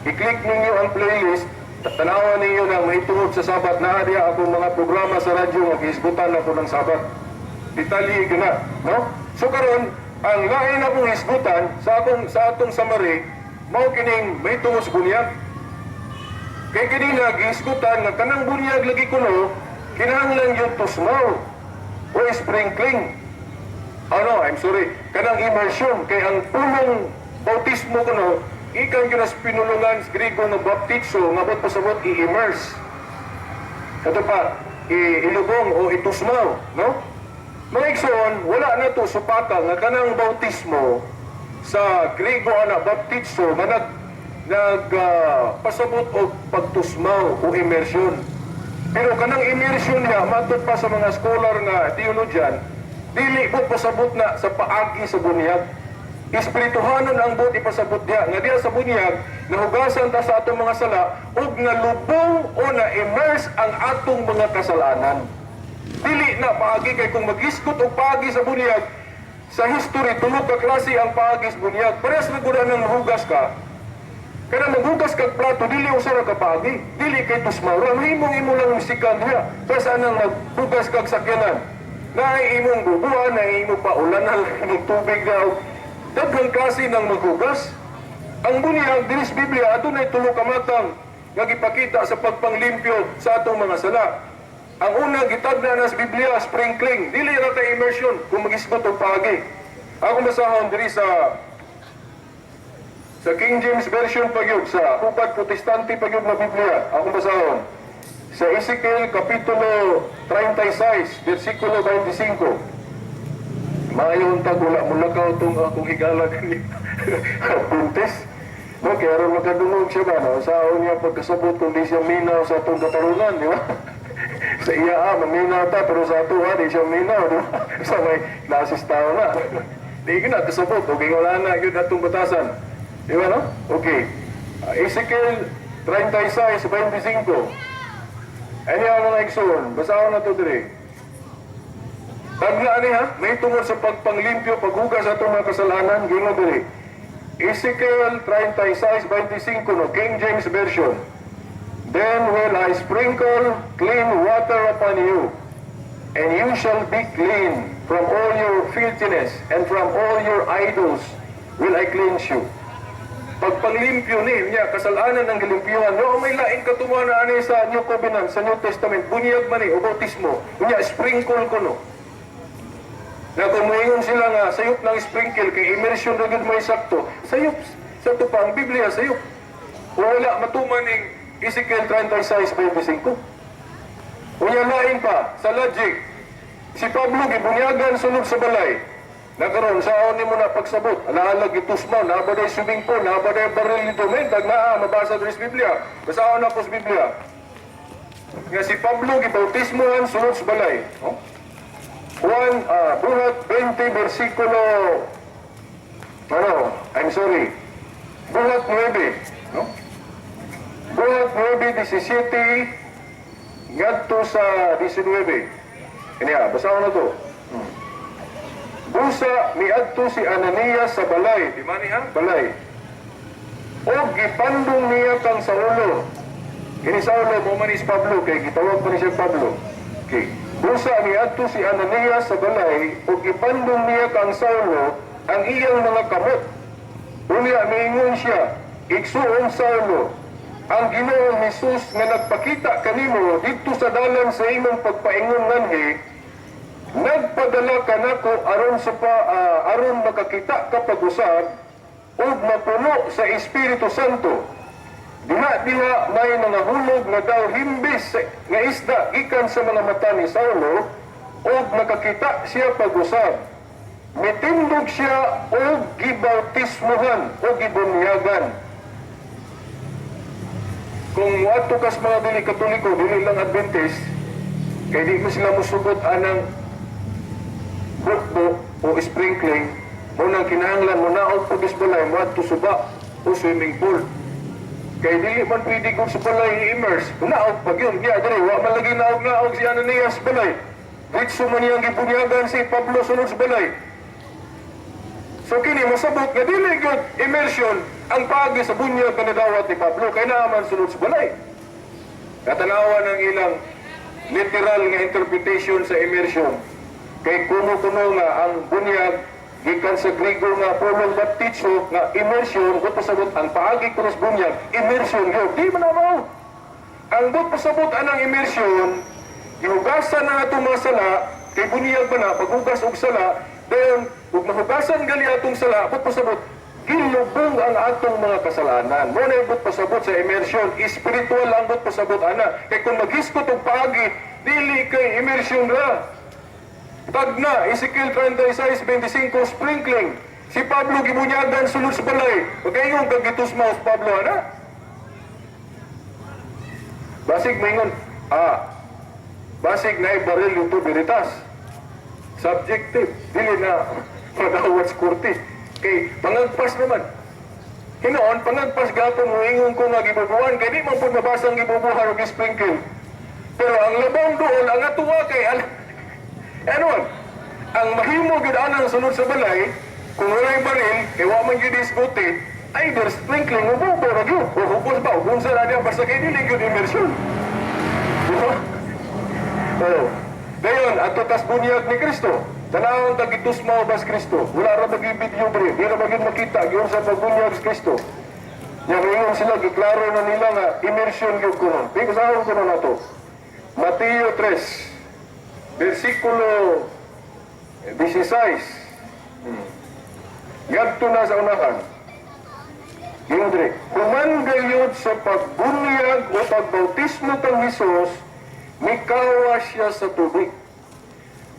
C: I-click ninyo ang playlist, tanawan ninyo ng mahitungod sa Sabat, naa diya akong mga programa sa radyo nga gihisgutan ako ng Sabat. Detalye gyud na, no? So karon, ang lain akong hisgutan sa atong summary, mao kining mahitungod sa bunyag. Kay kanina gihisgutan nga kanang bunyag lagi kuno kinahanglan gyud tusmaw o sprinkling. Ano, I'm sorry, kanang immersion kay ang pulong bautismo kuno ikan gyud sa pinulungan sa Griego nga baptizo nga bot pasabot i-immerse. Kato pa, ilubong o itusmaw, no? Mga igsoon, wala na to supaka nga kanang bautismo sa Griego ana baptizo nga nag nag pasabot og pagtusmaw o immersion. Pero kanang immersion niya matud pa sa mga scholar nga theologian, dili po pasabot na sa paagi sa bunyag. Espirituhanon ang buot ipasabot diha nga diha sa bunyag nahugasan ta sa atong mga sala ug nalubong o na-immerse ang atong mga kasalanan. Dili na paagi kay kung magisgot og paagi sa bunyag, sa history tulo ka klase ang paagi sa bunyag. Parehas na gud nang hugas ka. Kada maghugas kag plato, dili usa ra ka paagi. Dili kay tusmaw ra, mahimong imo lang sikan diha. Kaya nang maghugas kag sakyanan, naay imong bubuan, naay imo paulanan imong tubig na daghang klase ng maghugas. Ang bunyag diri sa Biblia adunay tulo ka matang nga gipakita sa pagpanglimpyo sa atong mga sala. Ang una gitagna na sa Biblia, sprinkling, dili ra kay immersion kung magisgot og paagi. Ako basahon diri sa King James Version pa gyud, sa Hubad Protestante pa gyud na Biblia. Ako basahon sa Ezekiel kapitulo 36 versikulo 25. Maayo untag wala mulakaw tong akong higala gani. Buntis. No, kaya aron makadungog siya ba, no? Sa niya pagkasabot kung di siya minaw sa atong katarungan, di ba? Sa iya, maminaw ta, pero sa ato, di siya minaw, di ba? Sa may klasis tao na. Di ka na, kasabot, okay, wala na, yun atong batasan. Di ba, no? Okay. Ezekiel 36, 25. Ano ang mga igsoon? Basahon na to dire. Tagna ani ha, may tungod sa pagpanglimpyo, paghugas sa atong mga kasalanan, ginoo diri. Ezekiel 36:25 no, King James Version. "Then will I sprinkle clean water upon you, and you shall be clean from all your filthiness, and from all your idols will I cleanse you." Pagpanglimpyo ni niya, kasalanan ng gilimpyuhan. No, may lain katumuan na ani sa New Covenant, sa New Testament, bunyag man ni, o bautismo. Unya, sprinkle ko no. Na kung moingon sila nga, sayop ng sprinkle, kay immersion na gyud may sakto, sayop, sa to pa ang Biblia, sayop. Wala matuman ning Ezekiel 36:25. Unya lain pa, sa logic. Si Pablo gibunyagan sulod sa balay. Nakaroon, saon nimo na pagsabot? Alaala gitusma, naa ba day swimming pool, naa ba day baril dito, men, tag naa, mabasa diri sa Biblia. Basahon ako sa Biblia. Nga si Pablo gibautismohan sulod sa balay. No? Juan, Buhat 20, versikulo, ano, I'm sorry, Buhat 9, no? Buhat 9, 17, ngadto sa 19. Ini ah, basahon na to. Busa miadto si Ananias sa balay. Di man niya? Balay. O gipandong niya kang Saulo. Kini Saulo mo man is Pablo kay gitawag pa ni siya Pablo. Okay. Busa miadto si Ananias sa balay o gipandong niya kang Saulo ang iyang mga kamot. Unya miingon siya, "Igsuon Saulo, ang Ginoong Hesus nga nagpakita kanimo didto sa dalan sa imong pagpaingon nganhi, nagpadala kanako aron makakita ka pag-usab ug mapuno sa Espiritu Santo." Diha diha may nangahulog nga daw himbis nga isda gikan sa mga mata ni Saulo ug nakakita siya pag-usab. Mitindog siya ug gibautismuhan o gibunyagan. Kung muadto kas mga dili Katoliko, dili lang Adventist, kay di mo sila musugot anang bukbo o sprinkling, mo nang kinahanglan mo naog pag balay, moadto suba o swimming pool. Kay dili man pwede kung sa balay i-immerse, naog pag yun. Kaya diri, wa man lagi naog-naog si Ananias balay. Diretso man niyang gibunyagan si Pablo sulod sa balay. So kini masabot nga dili gyud immersion ang paagi sa bunyag nga nadawat ni Pablo kay naa man sulod sa balay. Katanawan ang ilang literal nga interpretation sa immersion. Kay kuno-kuno nga ang bunyag gikan sa Grigo nga pulong baptizo nga immersion, buot pasabot ang paagi kuno sa bunyag immersion gyud. Di man na mao. Ang buot pasabot anang immersion, gihugasan na atong mga sala, kay bunyag ba na paghugas og sala, dayon ug mahugasan gali atong sala, buot pasabot gilubong ang atong mga kasalanan. Mo na buot pasabot sa immersion, spiritual ang buot pasabot ana. Kay kung maghiskot og paagi, dili kay immersion ra. Tagna, Ezekiel 36:25, sprinkling. Si Pablo gibunyagan sulod sa balay. Pagkaingon kag gitusma si Pablo ana. Basig maingon, basig na baril yung veritas. Subjective, dili na madawat sa korte. Kay pangagpas naman. Hinoon, pangagpas gapon mo ingon ko nga gibubuhan, kay di man pud mabasa ang gibubuhan og sprinkle. Pero ang labong doon, ang atuwa kay, ano man, ang mahimo gyud anang sulod sa balay, kung walay baril, kay wa man gyud isguti, either sprinkling o bubo ra gyud, o hubos ba, o unsa ra niya, basta kay dili gyud immersion. Di ba? Oh. Dayon, ato tas bunyag ni Kristo. Tanawon tag gitusmaw bas Kristo. Wala ra ba video bre, di ra ba gyud makita giun sa pagbunyag sa Kristo. Nya ngayon sila giklaro na nila nga immersion gyud kuno. Di ko kuno nato. Mateo 3 versikulo 16. Ngadto na sa unahan. Ingon diri, human gayud sa pagbunyag o pagbautismo kang Hesus, mikawa siya sa tubig.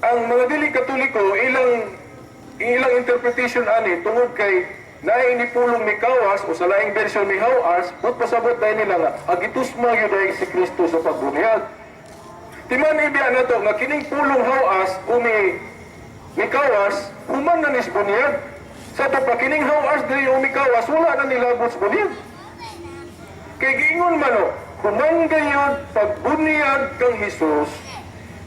C: Ang mga dili Katoliko, ilang ilang interpretation ani tungod kay naay ni pulong mikawas o sa laing version mihawas, but pasabot dahil nila nga agitusma gyud ay si Kristo sa pagbunyag. Timan ibiya na to nga kining pulong hawas o mikawas, human na nis bunyag. Sa ato pa kining hawas diri o mikawas, wala na nilabot sa bunyag. Kay giingon man o, human gayud pagbunyag kang Hesus,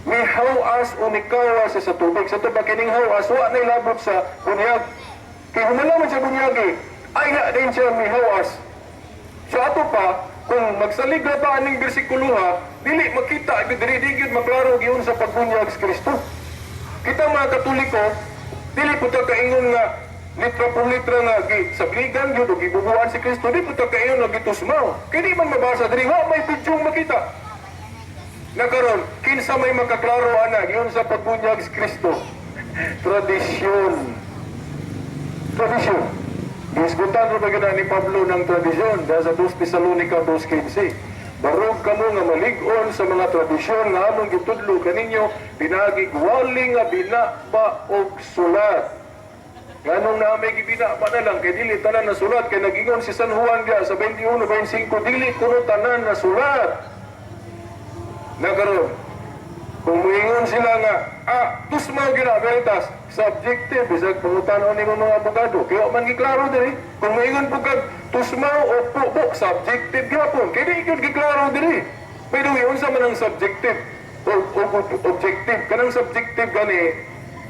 C: mihawas o mikawas siya sa tubig. Sa ato pa kining hawas, wa na ilabot sa bunyag. Kay human naman siya bunyag eh, ay nga din siya mihawas. Sa ato pa, kung magsalig na pa aning bersikulo ha, dili makita, dili di gyud maklaro giun sa pagbunyag sa Kristo. Kita mga Katoliko, dili po ta kaingon nga litra por litra nga gi sabligan gyud o gibubuan si Kristo, di po ta kaingon nga gitusmaw. Kay di man mabasa diri, wa may bidyong makita. Nakaron, kinsa may makaklaro ana giun sa pagbunyag sa Kristo? Tradisyon. Tradisyon. Gisgutan ro ba ni Pablo ng tradisyon dahil sa 2 Tesalonica 2:15. Barog kamo nga malig-on sa mga tradisyon nga among gitudlo kaninyo pinaagig wali nga binaba og sulat. Nganong na may gibinaba na lang kay dili tanan na sulat, kay nag-ingon si San Juan diya sa 21:25, dili kuno tanan na sulat. Na karon kung muingon sila nga tusmaw gina veritas, subjective, bisag pangutanon nimo mga abogado kay wa man giklaro diri. Kung muingon pud kag tusmaw o pubo, subjective gyapon kay di gyud giklaro diri. Pero unsa man ang subjective o objective? Kanang subjective gani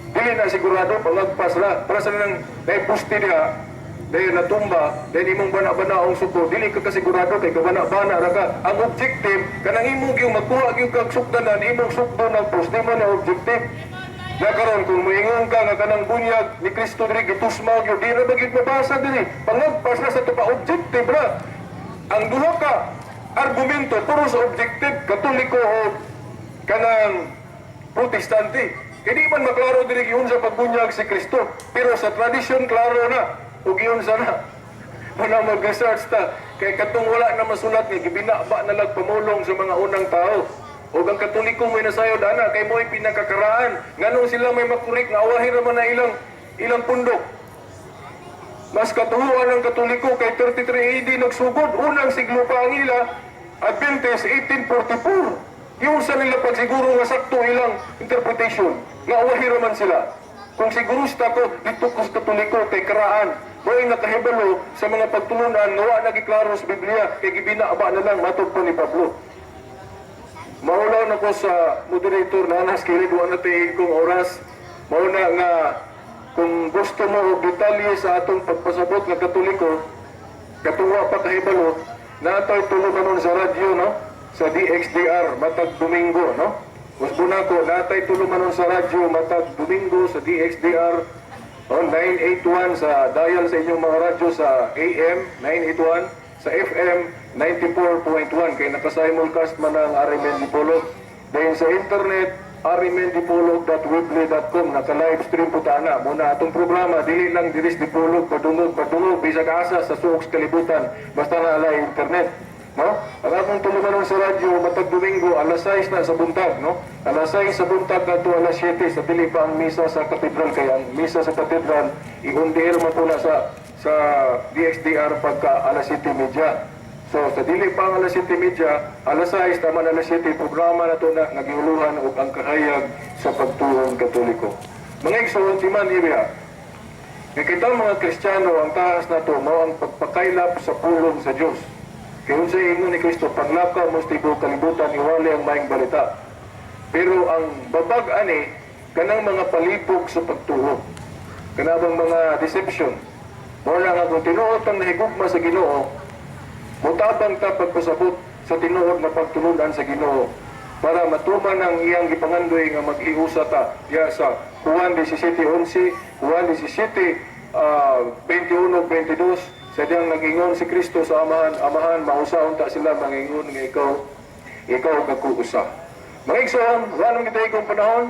C: dili na sigurado, pangagpas ra para sa nang naipusti diha, dahil natumba, dahil imong bana-banaong suko, dili ka kasigurado kay kabana-bana ra ka. Ang objective, kanang imong gyud makuha gyud kag sukdanan, imong sukdo ng poste mo na objective. Na karon kung moingon ka nga kanang bunyag ni Kristo diri gitusmaw gyud, di ra ba gyud mabasa diri? Pangagpas ra sa tupa, objective ra. Ang duha ka argumento puro sa objective, Katoliko o kanang Protestante. Kay di man maklaro diri giun sa pagbunyag si Kristo, pero sa tradisyon klaro na ug giun sa na. Wala mag-research ta kay katong wala na masulat nga gibinaba na lang pamulong sa mga unang tao. Ug ang Katoliko may nasayod ana kay mo'y pinakakaraan. Nganong sila may makurik nga awahin ra man na ilang ilang pundok. Mas katuhuan ang Katoliko kay 33 AD nagsugod, unang siglo pa ang ila, Adventist 1844. Yung sa nila pagsiguro nga sakto ilang interpretation, nga awahi ra man sila. Kung sigurista ko, dito ko sa Katoliko kay karaan, mo'y nakahibalo sa mga pagtulunan nga wa nagiklaro sa Biblia, kay gibinaba na lang matod po ni Pablo. Maulaw na ko sa moderator na anas kilid wa na tiig kong oras. Mauna nga kung gusto mo og detalye sa atong pagpasabot nga Katoliko, katuwa pa kahibalo, naatoy tulo kanon sa radyo, no? Sa DXDR matag Domingo, no? Gusto na ko, natay tulo manon sa radyo matag Domingo sa DXDR on 981 sa dial sa inyong mga radyo sa AM 981, sa FM 94.1 kay naka-simulcast man ang RMN Dipolog. Then sa internet rmndipolog.weebly.com naka-live stream po ta na. Muna atong programa dili lang diri sa Dipolog padungog padungog bisag asa sa suok sa kalibutan basta na alay internet. No? Ang akong tulumanon sa radyo matag Domingo alas 6 na sa buntag, no? Alas 6 sa buntag ngadto alas 7 sa dili pa ang misa sa katedral, kay ang misa sa katedral i-on-air man po na sa DXDR pagka alas 7:30. So sa dili pa ang alas 7:30, alas 6 tama na alas 7, programa na to na nagiuluhan og ang kahayag sa pagtuong Katoliko. Mga igsoon, timan ibiya. Nga kita mga Kristiyano, ang tahas nato mao ang pagpakaylap sa pulong sa Dios. Kay unsa ingon ni Kristo, paglakaw mo sa tibuok kalibutan, iwali ang maayong balita. Pero ang babag ani kanang mga palibog sa pagtuo, kanabang mga deception. Mao na nga kung tinuod ang nahigugma sa Ginoo, mutabang ta pagpasabot sa tinuod nga pagtulunan sa Ginoo para matuman ang iyang gipangandoy nga mag-iusa ta diya sa Juan 17:11, Juan 17, 21:22, sa diyang nag-ingon si Kristo sa Amahan, Amahan, mausaon ta sila mangingon nga ikaw kakuusa. Mga igsoon, wala nang gitay kong panahon,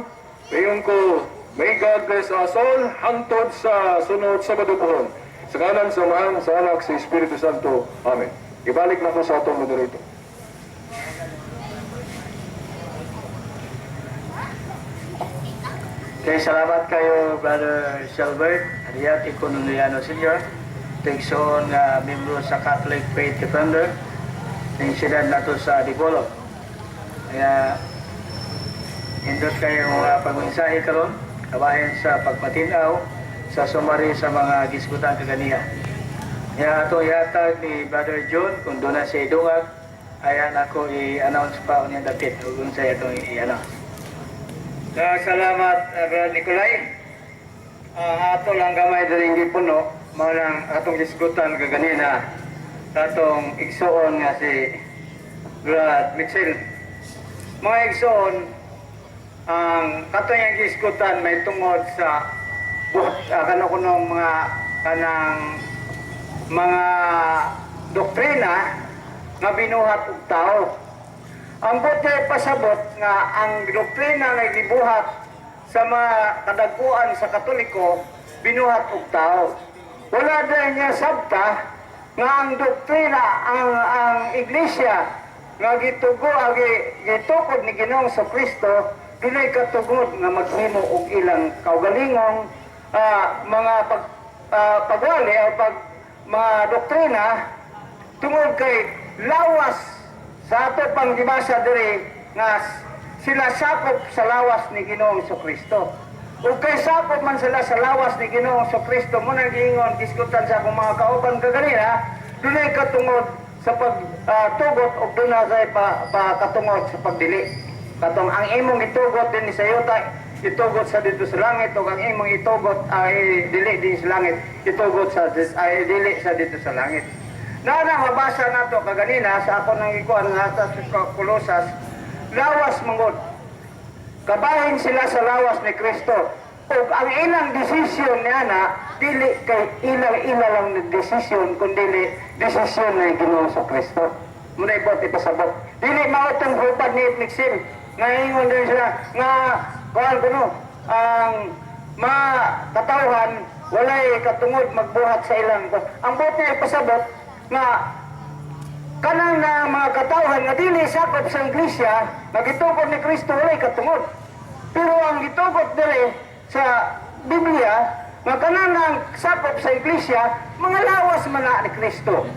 C: mayon ko, may God bless us all, hangtod sa sunod Sabado pohon. Sa ngalan sa Amahan, sa Anak, sa Espiritu Santo. Amen. Ibalik na ko sa atong moderator.
D: Okay, salamat kayo, Brother Shelbert Ariati Conuliano Sr., Tegsoon nga membro sa Catholic Faith Defender ng siyudad nato sa Dipolog. Kaya, indot kayo mga pagmensahe karon, kabahin sa pagpatinaw sa summary sa mga gisgutan kaganiha. Kaya ato ihatag ni Brother John, kung doon na siya idungag, ayan ako i-announce pa ako niyang dapit, kung sa itong i-announce.
E: Salamat, Brother Nicolay. Ato lang gamay diri gipuno mao nang atong gisgutan kaganina katong igsoon nga si Brad Mitchell. Mga igsoon, ang katong iyang gisgutan may tungod sa buhat kano kunong mga kanang mga doktrina nga binuhat og tao. Ang buti pasabot nga ang doktrina nga gibuhat sa mga kadagkuan sa Katoliko binuhat og tao. Wala dahil niya sabta nga ang doktrina ang iglesia nga gitugo agi gitukod ni Ginoong Kristo, dunay katungod nga maghimo og ilang kaugalingong mga pagwali o pag mga doktrina, tungod kay lawas sa ato pang gibasa diri nga sila sakop sa lawas ni Ginoong Kristo. Ug kay sakop man sila sa lawas ni Ginoong Kristo, mo nang giingon gisgutan sa akong mga kauban kaganina, dunay katungod sa pagtugot ug dunay pa katungod sa pagdili. Katong ang imong itugot din sa yuta, itugot sa dito sa langit, ug ang imong itugot ay dili din sa langit, itugot sa ay dili sa dito sa langit. Na na mabasa nato kaganina sa ako nang ikuan nga sa Kolosas, lawas mangod. Kabahin sila sa lawas ni Kristo. Ug ang ilang desisyon niya na dili kay ilang ila lang na desisyon, kundi desisyon ni Ginoo sa Kristo. Muna ibot ipasabot. Dili mao tong hubad ni Mixim. Ngaingon din sila nga kuan kuno ang mga katawhan walay katungod magbuhat sa ilang. Ang buot niya ipasabot nga kanang na mga katawhan nga dili sakop sa iglesia nga gitukod ni Kristo, walay katungod. Pero ang gitugot diri sa Biblia nga kanang ang sakop sa iglesia, mga lawas man na ni Kristo.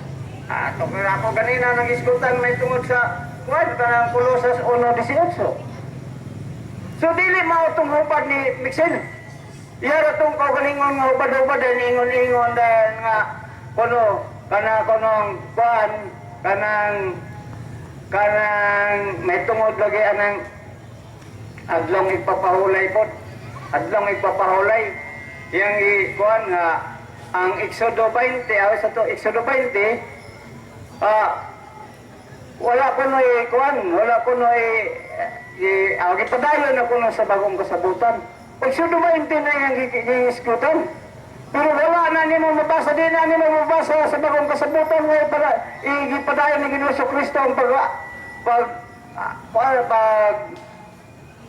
E: Ato ako ganina nang isgutan may tungod sa kuan kanang Kolosas 1:18. So dili mao tong hubad ni Mixel. Iyara tong kaugalingon nga hubad-hubad din, ingon-ingon dahil nga kuno kana kunong kuan kanang kanang may tungod lagi anang adlong ipapahulay pod, adlong ipapahulay yang ikuan nga ang Exodo 20 aw sa to Exodo 20, wala ko no kuan, wala ko no gipadayon na kuno sa Bagong Kasabutan. Exodo 20 na yung giiskutan. Pero wala na nimo mabasa, di na nimo mabasa sa Bagong Kasabutan nga para igipadayon ni Ginoo Kristo ang pag pag pag pag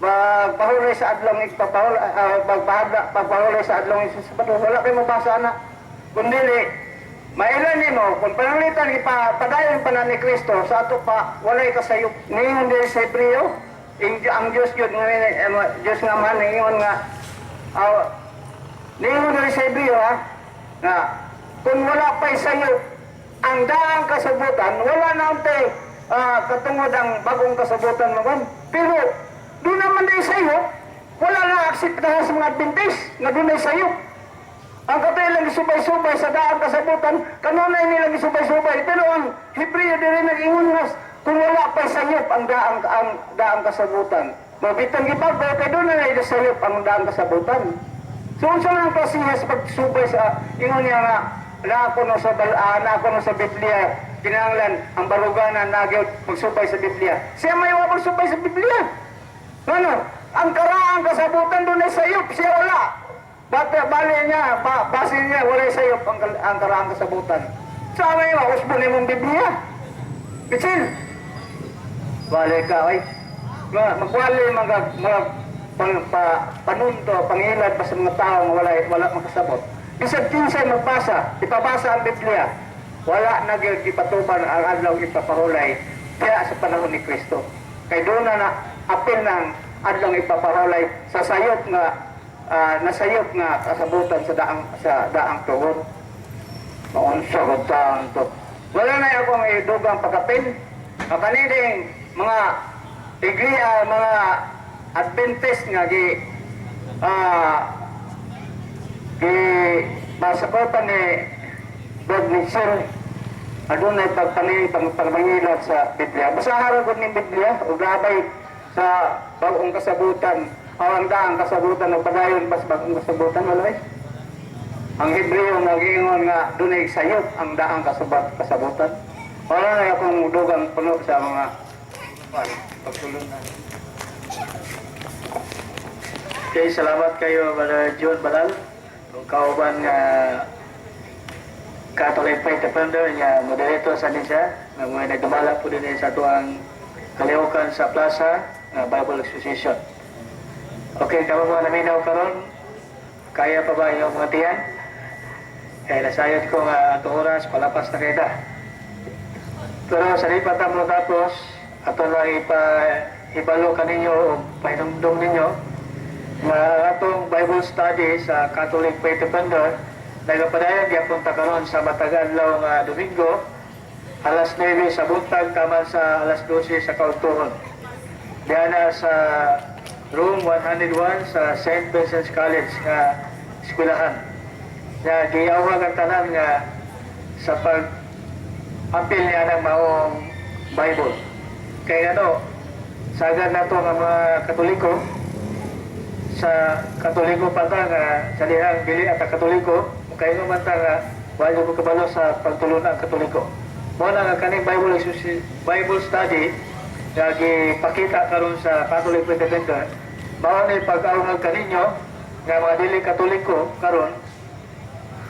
E: pagpahulay sa adlong igpapahulay, pagpahulay sa adlong Sabado. Wala kay mabasa na. Kung dili mailan nimo kung pananglitan ipadayon pa na ni Kristo sa ato pa, walay kasayop. Ningon din sa Hebreo ang Dios yun nga Dios nga man ningon nga ningon din sa Hebreo ha nga kung wala pa'y sayop ang daang kasabutan, wala na untay katungod ang Bagong Kasabutan magon. Pero doon naman din sayop, wala na akseptahan sa mga Adventist na doon ay sayop. Ang katay lang isubay-subay sa daang kasabutan, kanunay nilang isubay-subay. Pero ang Hebreo din rin nag-ingon nga kung wala pa'y sayop ang daang kasabutan. Mabitang gibago kay doon na sayop ang daang kasabutan. So unsa man ang klasiha sa pagsubay sa ingon niya nga na ako no sa Biblia, kinahanglan ang baruganan na gyud magsubay sa Biblia. Siya may wa magsubay sa Biblia. Ano? Ang karaang kasabutan doon ay sayop, siya wala. Bata, bali niya, base niya, wala sayop ang karaang kasabutan. Sa may wa, usbon nimong Biblia. Bitsin. Wala ka, ay. Magwali mga panunto, pangilad pa sa mga tao nga wala makasabot. Bisag kinsay magbasa, ipabasa ang Biblia, wala na gyud ipatuban ang adlaw ipapahulay kaya sa panahon ni Kristo. Kay doon na na apil ng adlaw ipapahulay sa sayop nga nasayop nga kasabutan sa daang tugon. Maunsa ko taon to. Wala na akong idugang pagkapin. Mapaniding mga iglia, mga Adventist nga gi masakopan ni God ni Sir, adunay pagpaning pangpangilat sa Biblia. Basahan ra gud ning Biblia ug labay sa Bagong Kasabutan. O ang daang kasabutan o padayon pas Bagong Kasabutan, wala eh. Ang Hebreo nag-ingon nga dunay sayop ang daang kasabutan. Wala na akong dugang puno sa mga pagtulunan.
D: Okay, salamat kayo, Brother John Balal. Kung kauban nga Catholic Faith Defender nga moderator sa siya, nga mga nagdumala po din sa atuang kalihukan sa plaza nga Bible Exposition. Okay, kamo mga naminaw karon, kaya pa ba inyong mga tiyan? Kaya nasayod ko nga ato oras, palapas na kita. Pero sa lipat mo tapos, Ato lang ipa ibalo kaninyo o pahinumdum ninyo nga atong Bible study sa Catholic Faith Defender nagapadayon gyapon ta karon sa matag adlaw nga Domingo, alas 9 sa buntag taman sa alas 12 sa kaugtuhon. Diana sa room 101 sa St. Vincent's College nga eskwelahan. Na giyawag ang tanan nga sa pag apil niya ng maong Bible. Kaya ano, sagad na to nga mga Katoliko, sa Katoliko pa ta nga sa dihang dili at Katoliko, kay man ta nga wala ko kabalo sa pagtulon ang Katoliko. Mo na nga kaning Bible study nga gipakita karon sa Catholic Faith Defender, mao ni pag-awhag kaninyo nga mga dili Katoliko karon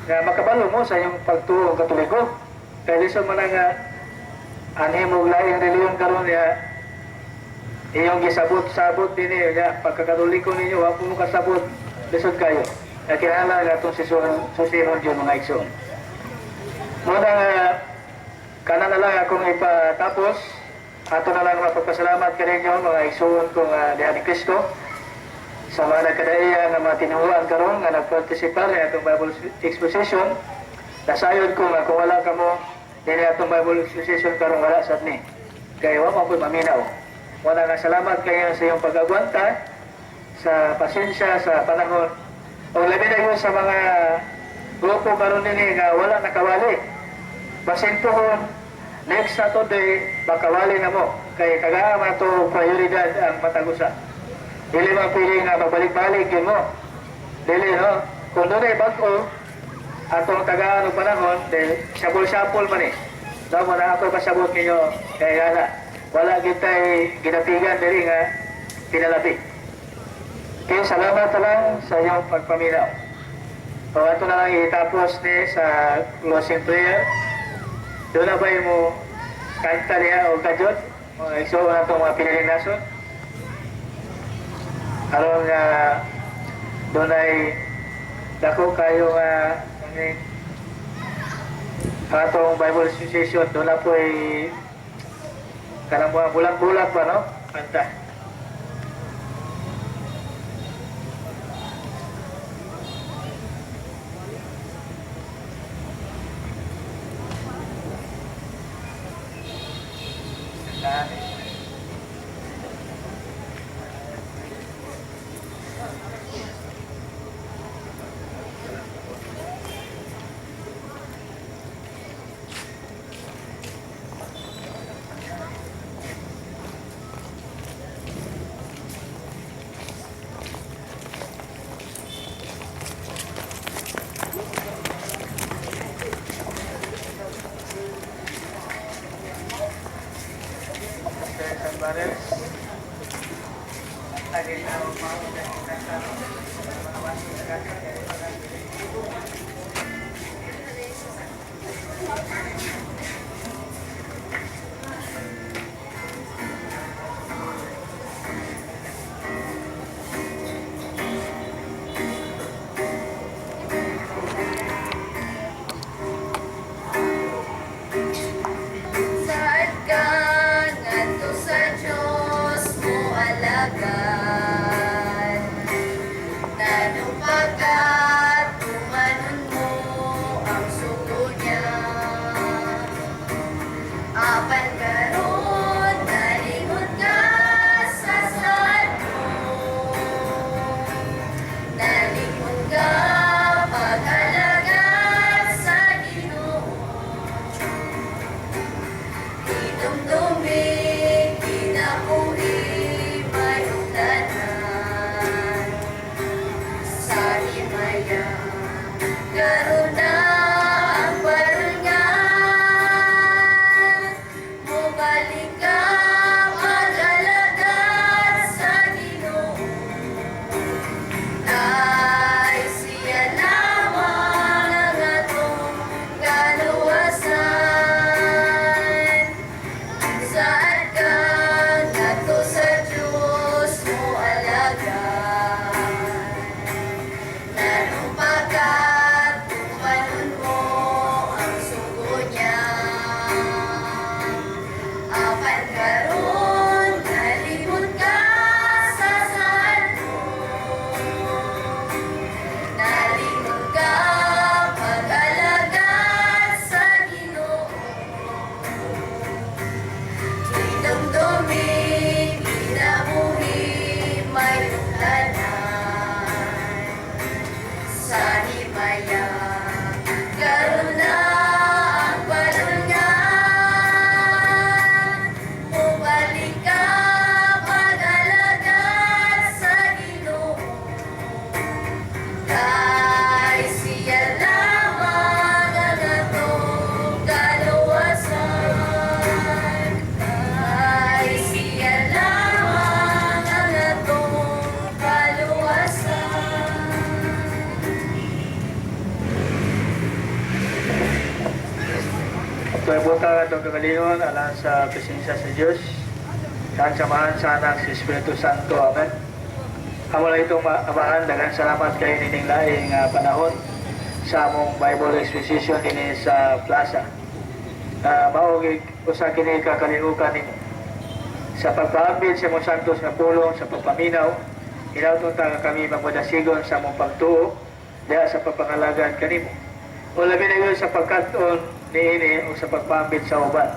D: nga makabalo mo sa iyong pagtuo Katoliko. Kay lisod man na nga anhi mo laing relihiyon karon ya iyong gisabot-sabot dinhi ya pagkakatoliko ninyo wa po mo kasabot, lisod kayo. Kaya kinahanglan nga atong susihon yun, mga igsoon. Muna nga kana na lang akong ipatapos. Ato na lang mapagpasalamat kaninyo, mga igsoon kong diha ni Kristo, sa mga nagkadaiya nga mga tinuhuan karon nga nagpartisipar sa atong Bible exposition. Nasayod ko nga kung wala kamo dinhi atong Bible exposition karon, wala sad ni. Kay wa man ko'y maminaw. Wala nga salamat kayo sa iyong pag-agwanta, sa pasensya, sa panahon. O labi na yun sa mga grupo karon dinhi nga wala nakawali. Basin pohon, next Saturday, makawali na mo. Kay kagaa to prioridad ang matagusa. Dili man pili nga mabalik-balik yun mo. Dili, no? Kung doon ay bag-o, atong tagaan og panahon, dahil syapol-syapol man eh. Daw mo na ako pasabot ninyo, kay wala. Wala kita'y ginapigan diri nga pinalabi. Kaya salamat na lang sa iyong pagpaminaw. O ato na lang itapos ni sa closing prayer. Doon na ba yung mo kanta niya o kadyot? Mga igsoon na itong mga piniling nason. Aron nga doon ay dako kayo nga uh, atong Bible Association doon na po ay kanang mga bulag-bulag ba, no? Kanta. Kanta. Mr. Sanbares.
F: Saad ka ngadto sa Dios mo alagad, Nanupagat tumanon.
D: Ato ibutang atong kagalingon alang sa presensya sa Dios. Sa samahan sa Anak sa Espiritu Santo. Amen. Amo lang itong Amahan, daghan salamat kay nining laing panahon sa among Bible exposition dinhi sa plaza. Mao usa kini ka kalihukan nimo. Sa pagpaambit sa imong santos nga pulong, sa pagpaminaw, hinawton ta nga kami magmadasigon sa among pagtuo diha sa pagpangalagad kanimo. O labi na gyud sa pagkat-on niini o sa pagpaambit sa uban.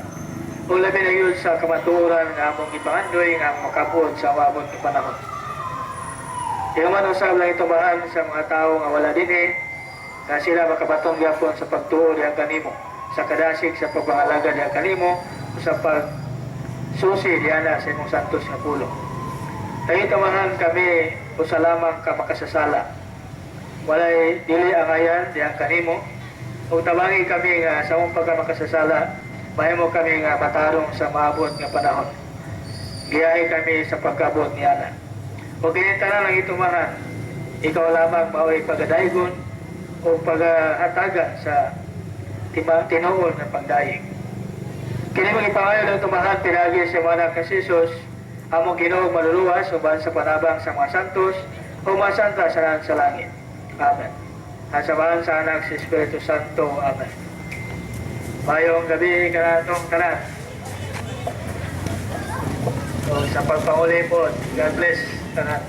D: O labi na gyud sa kamatuoran nga among gipangandoy nga among makabot sa uabot nga panahon. Ihuman usab lang itumahan sa mga tao nga wala dinhi nga sila makabaton gyapon sa pagtuo diha kanimo, sa kadasig sa pagpangalaga diha kanimo, o sa pagsusi diha na sa imong santos nga pulong. Tayo tamahan kami usa lamang ka makasasala. Walay dili angayan diha kanimo ug tabangi kami nga sa among pagkamakasasala mahimo kami nga matarong sa maabot nga panahon. Giyahe kami sa pagkabot niana. O kini tanan ang itumahan, ikaw lamang mao'y pagadaygon o paghatagan sa tinuod nga pagdayeg. Kini mga ipangayo ng tumahan pinagi sa mga anak ni Jesus, among Ginoo maluluwas uban sa panabang sa mga santos o mga santa sa langit. Amen. Ang samahan sa Anak sa Espiritu Santo. Amen. Mayong gabi kanatong tanan. So, sa pagpanguli po, God bless tanan.